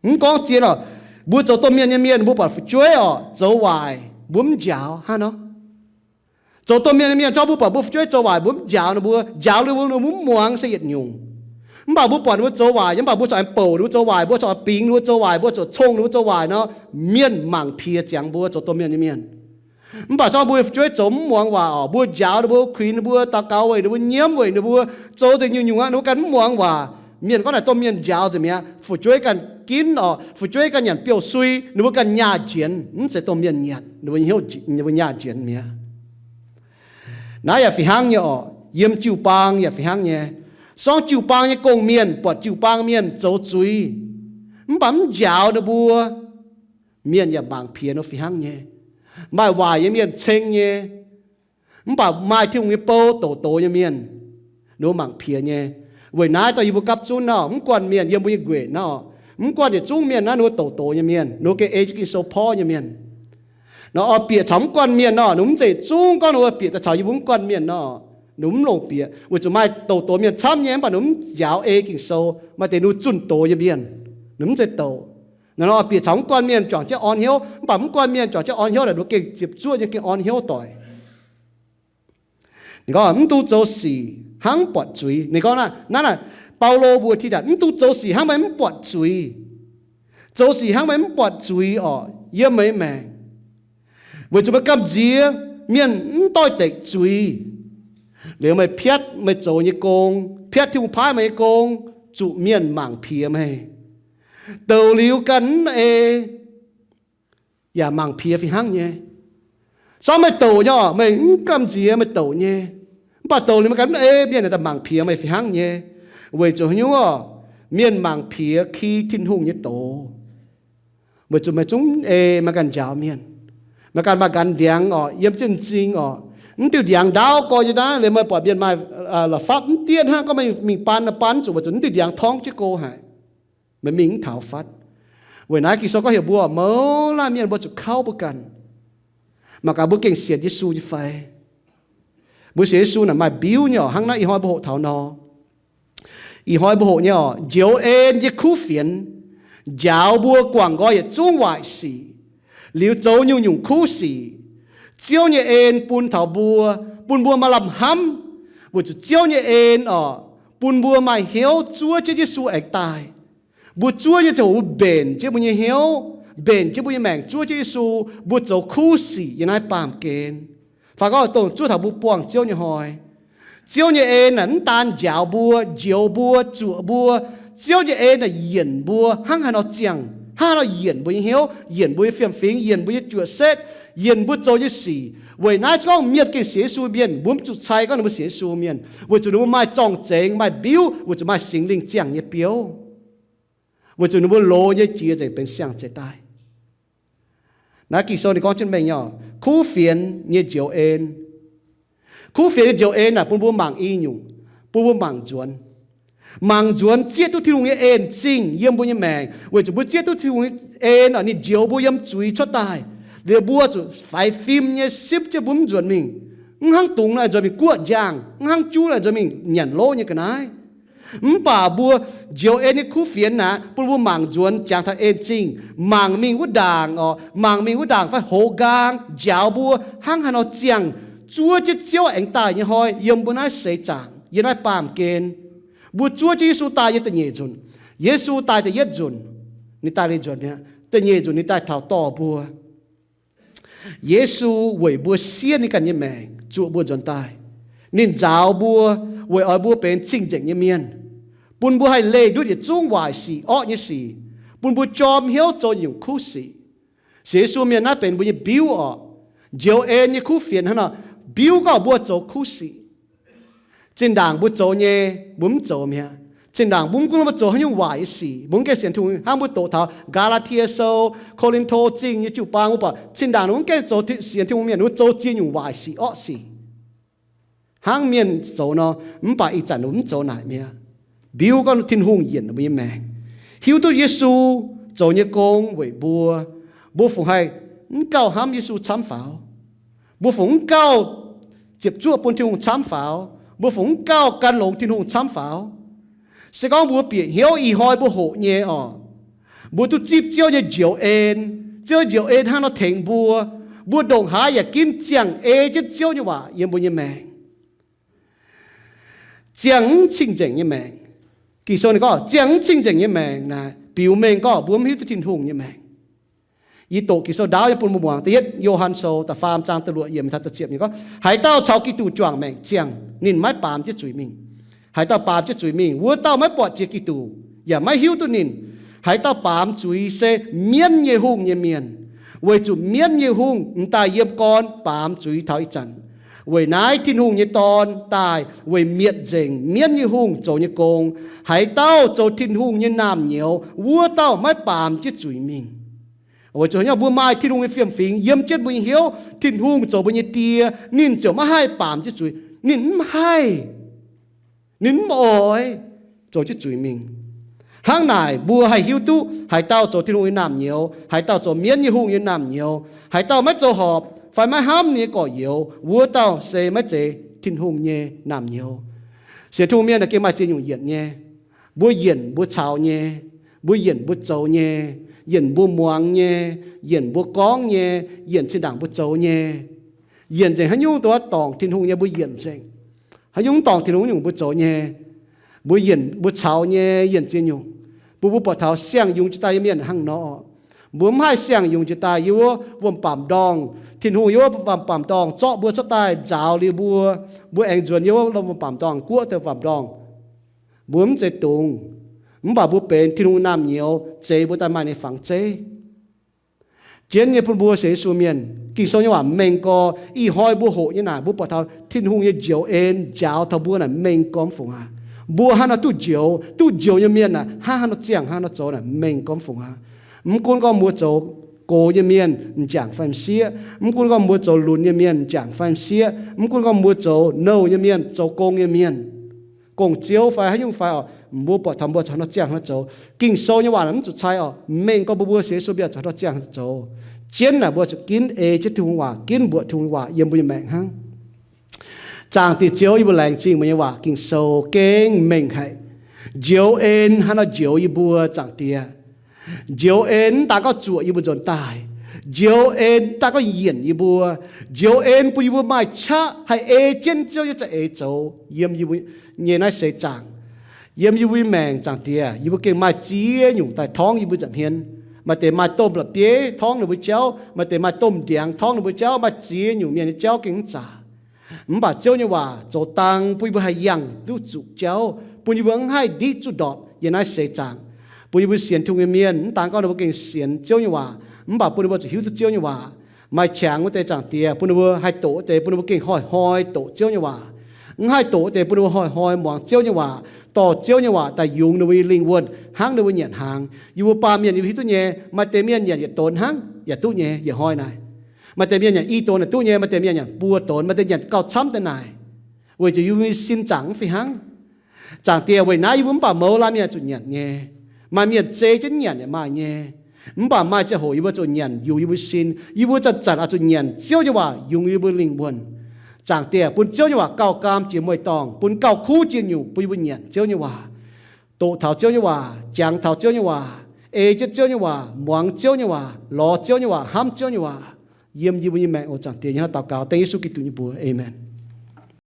Mv gorngv zien oc, mbuo zoux domh mienh nyei mienh, mbuo buatc fu'jueiv oc zoux waaic, mbuo mv njaaux hnangv nor. Zoux domh mienh nyei mienh, zorqv mbuo buatc mbuo fu'jueiv zoux waaic, mbuo mv njaaux ninh mbuo, njaaux ninh mbuo, ninh mbuo mv muangx se yietc nyungc. Mv baac mbuo buatc ninh mbuo zoux waaic, mv baac mbuo corc aengx bouc ninh mbuo zoux waaic, mbuo corc bingx ninh mbuo zoux waaic, mbuo corc cong ninh mbuo zoux waaic nor, mienh mangc piex ziangx mbuo zoux domh mienh nyei mienh. Mv baac zorqv mbuo fu'jueiv zoux mv muangx waac orqc, mbuo njaaux ninh mbuo, kuinx ninh mbuo, daux gaux weic ninh mbuo, nyiemv weic ninh mbuo, zoux nzengc nyungc-nyungc aqv, ninh mbuo ganh mv muangx waac. Mienh gorngv naaic domh mienh njaaux nzengc mi'aqv. Fu'jueiv ganh ginv orqc, fu'jueiv ganh nyanc biouv-sui, ninh mbuo ganh nyaah njienx, mv zeiz domh mienh nyanc, ninh mbuo nyaah njienx mi'aqv. Naaiv yaac fih hnangv nyei orqc, yiem jiu-baang yaac fih hnangv nyei. Sorng jiu-baang nyei gong-mienh buatc jiu-baang mienh zoux zuiz, mv baac mv njaaux ninh mbuo, mienh yaac mangc piex ninh mbuo fih hnangv nyei. Maaih waaic nyei mienh ceng nyei, mv baac maaih Tin-Hungh nyei bou douz-douz nyei mienh, ninh mbuo mangc piex nyei. Weic naaiv dongh yie mbuo gapv zunv nor, mv guanh mienh yiem mbuo nyei nquenc nor, mv guanh yietc zungv mienh naaiv ninh mbuo douz-douz nyei mienh, ninh mbuo gengh ei jienv Ging-Sou porv nyei mienh. Nor oix bieqc caux mv guanh mienh nor, ninh mbuo mv zeiz zungv gorngv ninh mbuo bieqc daaih caux yie mbuo mv guanh mienh nor, ninh mbuo mv longc bieqc, weic zuqc maaih douz-douz mienh camv nyei, mv baac ninh mbuo mv njaaux ei Ging-Sou, maaih deix ninh mbuo zunh doz nyei mienh, ninh mbuo mv zeiz douz. Naaiv nor bieqc caux mv guanh mienh juangc jienv orn hnyouv, mv baac mv guanh mienh juangc jienv orn hnyouv naaic, ninh mbuo gengh ziepc zuoqv nyei gengh orn hnyouv doic. Ninh gorngv, mv dungx zoux sic hnangv mv buatc zuiz. Ninh gorngv naaiv, naaiv, naaiv, Baulo mbuox Tidatc, mv dungx zoux sic hnangv meih mv buatc zuiz. Zoux sic hnangv meih mv buatc zuiz orqc, yiem meih maengc. Weic zuqc meih gamh nziex mienh mv doix-dekc zuiz. Liuz meih piatv meih zoux nyei gong, piatv Tin-Hungh paaiv meih nyei gong, zuqc mienh mangc piex meih. Douc liuz ganh mv ei, yaac mangc piex fih hnangv nyei. Sorng meih douc nyei orqc, meih mv gamh nziex meih douc nyei. Mv baac douc liuz meih ganh mv ei, mienh yaac daaih mangc piex meih fih hnangv nyei. Weic zuqc haaix nyungc orqc? Mienh mangc piex ki Tin-Hungh nyei doz. Weic zuqc meih zungv mv ei, meih ganh njaaux mienh. Meih ganh maaih ganh ndiangx orqc, yiem jienv m'zing orqc. Mv diuh ndiangx ndaauv gorx nyei naaiv, liuz meih buatc mienh maaih la'fapv mv diev hnangv, gorngv meih mingh baan, baan zuqc weic zuqc mv diuh ndiangx torngv jienv go haic. Meih mingh mv taux fatv. Weic naaiv Ging-Sou gorngv heuc mbuo mouz laanh mienh mbuo zuqc kauv mbuo ganh. Mangc gaax mbuo gengh sienx Yesu nyei fai? Mbuo sienx Yesu naaic maaih mbiuv nyei orqc, hnangv naaiv ih hnoi mbuo hoqc taux nor. Ih hnoi mbuo hoqc nyei orqc, njoux en nyei kuv fienx, njaaux mbuo guangc nqoi yietc zungv waaic sic, liuz zoux nyungc-nyungc kuv sic. Ziouv nyei en bun taux mbuo, bun mbuo maaih lamh hnamv, weic zuqc Ziouv nyei en orqc, bun mbuo maaih hnyouv zuov jienv Yesu aengx daaih. Mbuo zuov nyei ziangh hoc mbuo mbenc jienv mbuo nyei hnyouv, mbenc jienv mbuo nyei maengc zuov jienv Yesu, mbuo zoux kuv sic yiem naaiv baamh gen. Fai gorngv dongh zuov taux mbuo buangh Ziouv nyei hnoi. Ziouv nyei en naaic mv daan njaaux mbuo, njoux mbuo, zuoqc mbuo. Ziouv nyei en naaic yienc mbuo hnangv haaix nor ziangh, hnangv haaix nor yienc mbuo nyei hnyouv, yienc mbuo nyei fiem-fingx, yienc mbuo nyei juoqc setv, yienc mbuo zoux nyei sic. Weic naaiv gorngv mienh gengh sienx Yesu mienh, mbuo mv zuqc cai gorngv ninh mbuo sienx Yesu mienh, weic zuqc ninh mbuo maaih zorng-zengx, maaih mbiuv, weic zuqc maaih Singx Lingh ziangh nyei biouv, weic zuqc ninh mbuo loz nyei jiex nzengc benx siang-zeix daaih. Naaiv Ging-Sou ninh gorngv jienv mengh nyei orqc, kuv fienx nyei njoux en. Kuv fienx nyei njoux en naaic bun mbuo mangc i nyungc, bun mbuo mangc nzuonx. Mangc nzuonx zieqv duqv Tin-Hungh nyei en-zingh yiem mbuo nyei maengc, weic zuqc mbuo zieqv duqv Tin-Hungh nyei en orqc, ninh njoux mbuo yiem zuiz cuotv daaih. Liuz mbuo zuqc faix fim nyei sipv jienv mbuo mv nzuonx mingh. Mv hnangv dungz nor nzuonx mingh guoqv njang, mv hnangv juv nor nzuonx mingh nyanc lov nyei ga'naaiv. Mv baac mbuo njoux en nyei kuv fienx naaic bun mbuo mangc nzuonx jangx taux en-zingh, mangc mingh wuov ndaangc orqc, mangc mingh wuov ndaangc fai hoz nqaang njaaux mbuo hnangv haaix nor ziangh, zuov jienv Ziouv aengx daaih nyei hnoi yiem mbuo naaiv seix zaangc, yiem naaiv baamh gen. Mbuo zuov jienv Yesu daaih nyei da'nyeic nzunc. Yesu daaih da'yietv nzunc, ninh daaih liuz nzuonx mi'aqv. Da'nyeic nzunc ninh daaih taux dorh mbuo. Yesu weic mbuo siev ninh ganh nyei maengc zuoqc mbuo nzuonx daaih. Ninh nzaaux mbuo weic oix mbuo benx cing-nzengc nyei mienh, bun mbuo haih leih ndutv yietc zungv waaic sic, orqv nyei sic, bun mbuo jorm hnyouv zoux nyungc kuv sic. Sienx Yesu mienh naaiv benx mbuo nyei mbiuv orqc. Njoux en nyei kuv fienx hnangv nor, mbiuv gorngv mbuo zoux kuv sic. Zinh ndaangc mbuo zoux nyei, mbuo mv zoux mi'aqv. Zinh ndaangc mbuo mv gunv mbuo zoux haaix nyungc waaic nyei sic, mbuo mv gaengh sienx Tin-Hungh. Hnangv mbuo doqc taux Gaa^laa^tie Sou, Ko^lin^to Zingh nyei jiu-baang, mbuo buatc zinh ndaangc mbuo mv gaengh zoux sienx Tin-Hungh mienh, mbuo zoux ziex nyungc waaic sic, orqv sic. Hnangv mienh zoux nor, mv baac ih zanc mbuo mv zoux naaic mi'aqv. Mbiuv gorngv Tin-Hungh yienc mbuo nyei maengc, hiuv duqv Yesu zoux nyei gong weic mbuo, mbuo fungc haih mv gauh hnamv Yesu camv faaux? Mbuo fungc mv gauh ziepc zuoqv bun Tin-Hungh camv faaux? Mbuo fungc mv gauh gan longx Tin-Hungh camv faaux? Se gorngv mbuo bieqc hnyouv ih hnoi mbuo hoqc nyei orqc, mbuo duqv zipv Ziouv nyei njoux en. Ziouv njoux en hnangv nor tengx mbuo, mbuo ndongc haaix yaac ginv ziangh ei jienv Ziouv nyei waac yiem mbuo nyei maengc. Ziangh mv cing-nzengc nyei maengc. Ging-Sou ninh gorngv ziangh mv cing-nzengc nyei maengc naaic biux mengh gorngv mbuo mv hiuv duqv Tin-Hungh nyei maengc. Yie doqc Ging-Sou ndaauv nyei bun mbuo muangx. Da'yietv Yo^han Sou da'faam zaang da'luoqc yiemc taux da'ziepc yiemc gorngv, haaix dauh caux Giduc juangc maengc ziangh, ninh maiv baamz jienv zuiz mingh. Haaix dauh baamz jienv zuiz mingh, wuov dauh maiv buatc jiex Giduc, yaac maiv hiuv duqv ninh. Haaix dauh baamz zuiz se mienv nyei hungh nyei mienh, weic zuqc mienv nyei hungh m'daaih yiem gorn baamz zuiz taux ih zanc. Weic naaiv Tin-Hungh nyei Dorn daaih weic mietc nzengc mienv nyei hungh zoux nyei gong. Haaix dauh zoux Tin-Hungh nyei naamh nyouz, wuov dauh maiv baamz jienv zuiz mingh. Weic zuqc haaix nyungc, mbuo maaih Tin-Hungh nyei fiem-fingx yiem jienv mbuo nyei hnyouv, Tin-Hungh zoux mbuo nyei Die, ninh ziouc maiv haih baamz jienv zuiz. Ninh mv haih. Ninh mv oix zoux jienv zuiz mingh. Hnangv naaic, mbuo haih hiuv duqv haaix dauh zoux Tin-Hungh nyei naamh nyouz, haaix dauh zoux mienv nyei hungh nyei naamh nyouz, haaix dauh maiv zoux horpc fai maiv hnamv ninh nyei gorx-youz, wuov dauh se maiv zeiz Tin-Hungh nyei naamh nyouz. Sienx Tin-Hungh mienh naaic gengh maaih ziex nyungc yienc nyei. Mbuo yienc mbuo caux nyei, mbuo yienc mbuo zoux nyei, yienc mbuo muangx nyei, yienc mbuo gorngv nyei, yienc zinh ndaangc mbuo zoux nyei. Yienc nzengc haaix nyungc duqv dorngc Tin-Hungh nyei mbuo yienc nzengc. Haaix nyungc mv dorngc Tin-Hungh nyungc mbuo zoux nyei. Mbuo yienc mbuo caux nyei yienc ziex nyungc. Bun mbuo buatc taux siang-yungz jiex daaih nyei mienh hnangv nor. Mbuo mv haih siang-yungz jiex daaih yiem wuov wuom-baamc ndorngh. Tin-Hungh yiem wuov wuom-baamc ndorngh zorqv mbuo cuotv daaih, nzaaux liuz mbuo, mbuo aengx nzuonx yiem wuov wuom-baamc ndorngh, guoqv deix wuom-baamc ndorngh. Mbuo mv zeiz dungz, mv baac mbuo benx Tin-Hungh naamh nyouz, zeix mbuo daaih maaih ninh nyei fangx zeiv. Jienv nyei bun mbuo sienx Yesu mienh, Ging-Sou nyei waac mengh gorx. Ih hnoi mbuo hoqc nyei naaic, mbuo buatc taux Tin-Hungh nyei njoux en njaaux taux mbuo naaic mengh gorx mv fungc aqv. Mbuo hnangv haaix nor duqv njoux, duqv njoux nyei mienh naaic hnangv haaix nor ziangh, hnangv haaix nor zoux naaic mengh gorx mv fungc aqv. Mv gunv gorngv mbuo zoux gox nyei mienh m'jangc fai m'sieqv, mv gunv gorngv mbuo zoux lunx nyei mienh m'jangc fai m'sieqv, mv gunv gorngv mbuo zoux nouh nyei mienh, zoux gong nyei mienh, gong-ziouv fai haaix nyungc fai oc, mbuo buatc taux mbuo zuqc hnangv haaix nor ziangh hnangv nor zoux. Ging-Sou nyei waac naaic mv zuqc cai oc, mengh gorx mbuo, mbuo sienx Yesu mienh zuqc hnangv haaix nor ziangh hnangv nor zoux. Jienv naaic mbuo zuqc ginv ei jienv Tin-Hungh waac, ginv mbuoqc Tin-Hungh waac yiem mbuo nyei maengc hnangv. Zaangc Diex Ziouv, yie mbuo laengz zingh meih nyei waac Ging-Sou gengh mengh haic. Njoux en hnangv nor njoux yie mbuo, Zaangc Diex. Njoux en mv daan gorngv zuoqc yie mbuo nzuonx daaih. Njoux en mv daan gorngv yienc yie mbuo. Njoux en bun yie mbuo maaih qaqv haih ei jienv Ziouv nyei za'eix zoux yiem yie mbuo nyei naaiv seix zaangc. Yiem yie mbuo nyei maengc, Zaangc Diex, yie mbuo gengh maaih ziex nyungc daaih torngv yie mbuo nza'hmien. Maaih deix maaih domh la'bieiv torngv ninh mbuo jauv, maaih deix maaih domh ndiangx torngv ninh mbuo jauv, maaih ziex nyungc mienh nyei jauv gengh mv zaqc. Mv baac Ziouv nyei waac zoux dang bun yie mbuo haih yangh duqv zuqc jauv, bun yie mbuo mv haih ndiqv zuqc ndorpc yiem naaiv seix zaangc. Bun yie mbuo sienx Tin-Hungh nyei mienh, mv daan gorngv ninh mbuo gengh sienx Ziouv nyei waac, mv baac bun ninh mbuo zuqc hiuv duqv Ziouv nyei waac. Maaih qangx wuov deix, Zaangc Diex, bun ninh mbuo haih doqc wuov deix, bun ninh mbuo gengh hnoi-hnoi doqc Ziouv nyei waac. Mv haih doqc wuov deix, bun ninh mbuo hnoi-hnoi muangx Ziouv nyei waac, dorh Ziouv nyei waac daaih yungz ninh mbuo nyei lingh wuonh hnangv ninh mbuo nyanc hnaangx. Yie mbuo baamh mienh yie mbuo hiuv duqv nyei, maaih deix mienh nyanc yietc donx hnangv yaac duqv nyei, yietc hnoi naaic. Maaih deix mienh nyanc i donx yaac duqv nyei, maaih deix mienh nyanc buo donx, maaih deix nyanc gauh camv deix naaic. Weic zuqc yie mbuo nyei sin zaangc mv fih hnangv. Zaangc Diex, weic naaiv yie mbuo mv baac mouz laanh mienh zuqc nyanc nyei. Maaih mienh zei jienv nyanc yaac maaih nyei. Mv baac maaih ziangh hoc yie mbuo zuqc nyanc yungz yie mbuo sin. Yie mbuo zanc-zanc oix zuqc nyanc Ziouv nyei waac yungz yie mbuo lingh wuonh. Zaangc Diex, bun Ziouv nyei waac gauh gaam jiex mueiz-dorngh, bun gauh kuv jiex nyungc bun yie mbuo nyanc Ziouv nyei waac, doqc taux Ziouv nyei waac, jangx taux Ziouv nyei waac, ei jienv Ziouv nyei waac, muangx Ziouv nyei waac, lorz Ziouv nyei waac, hnamv Ziouv nyei waac yiem yie mbuo nyei maengc oc. Zaangc Diex, yie hnangv daux gaux dengv Yesu Giduc nyei mbuox. Aamen.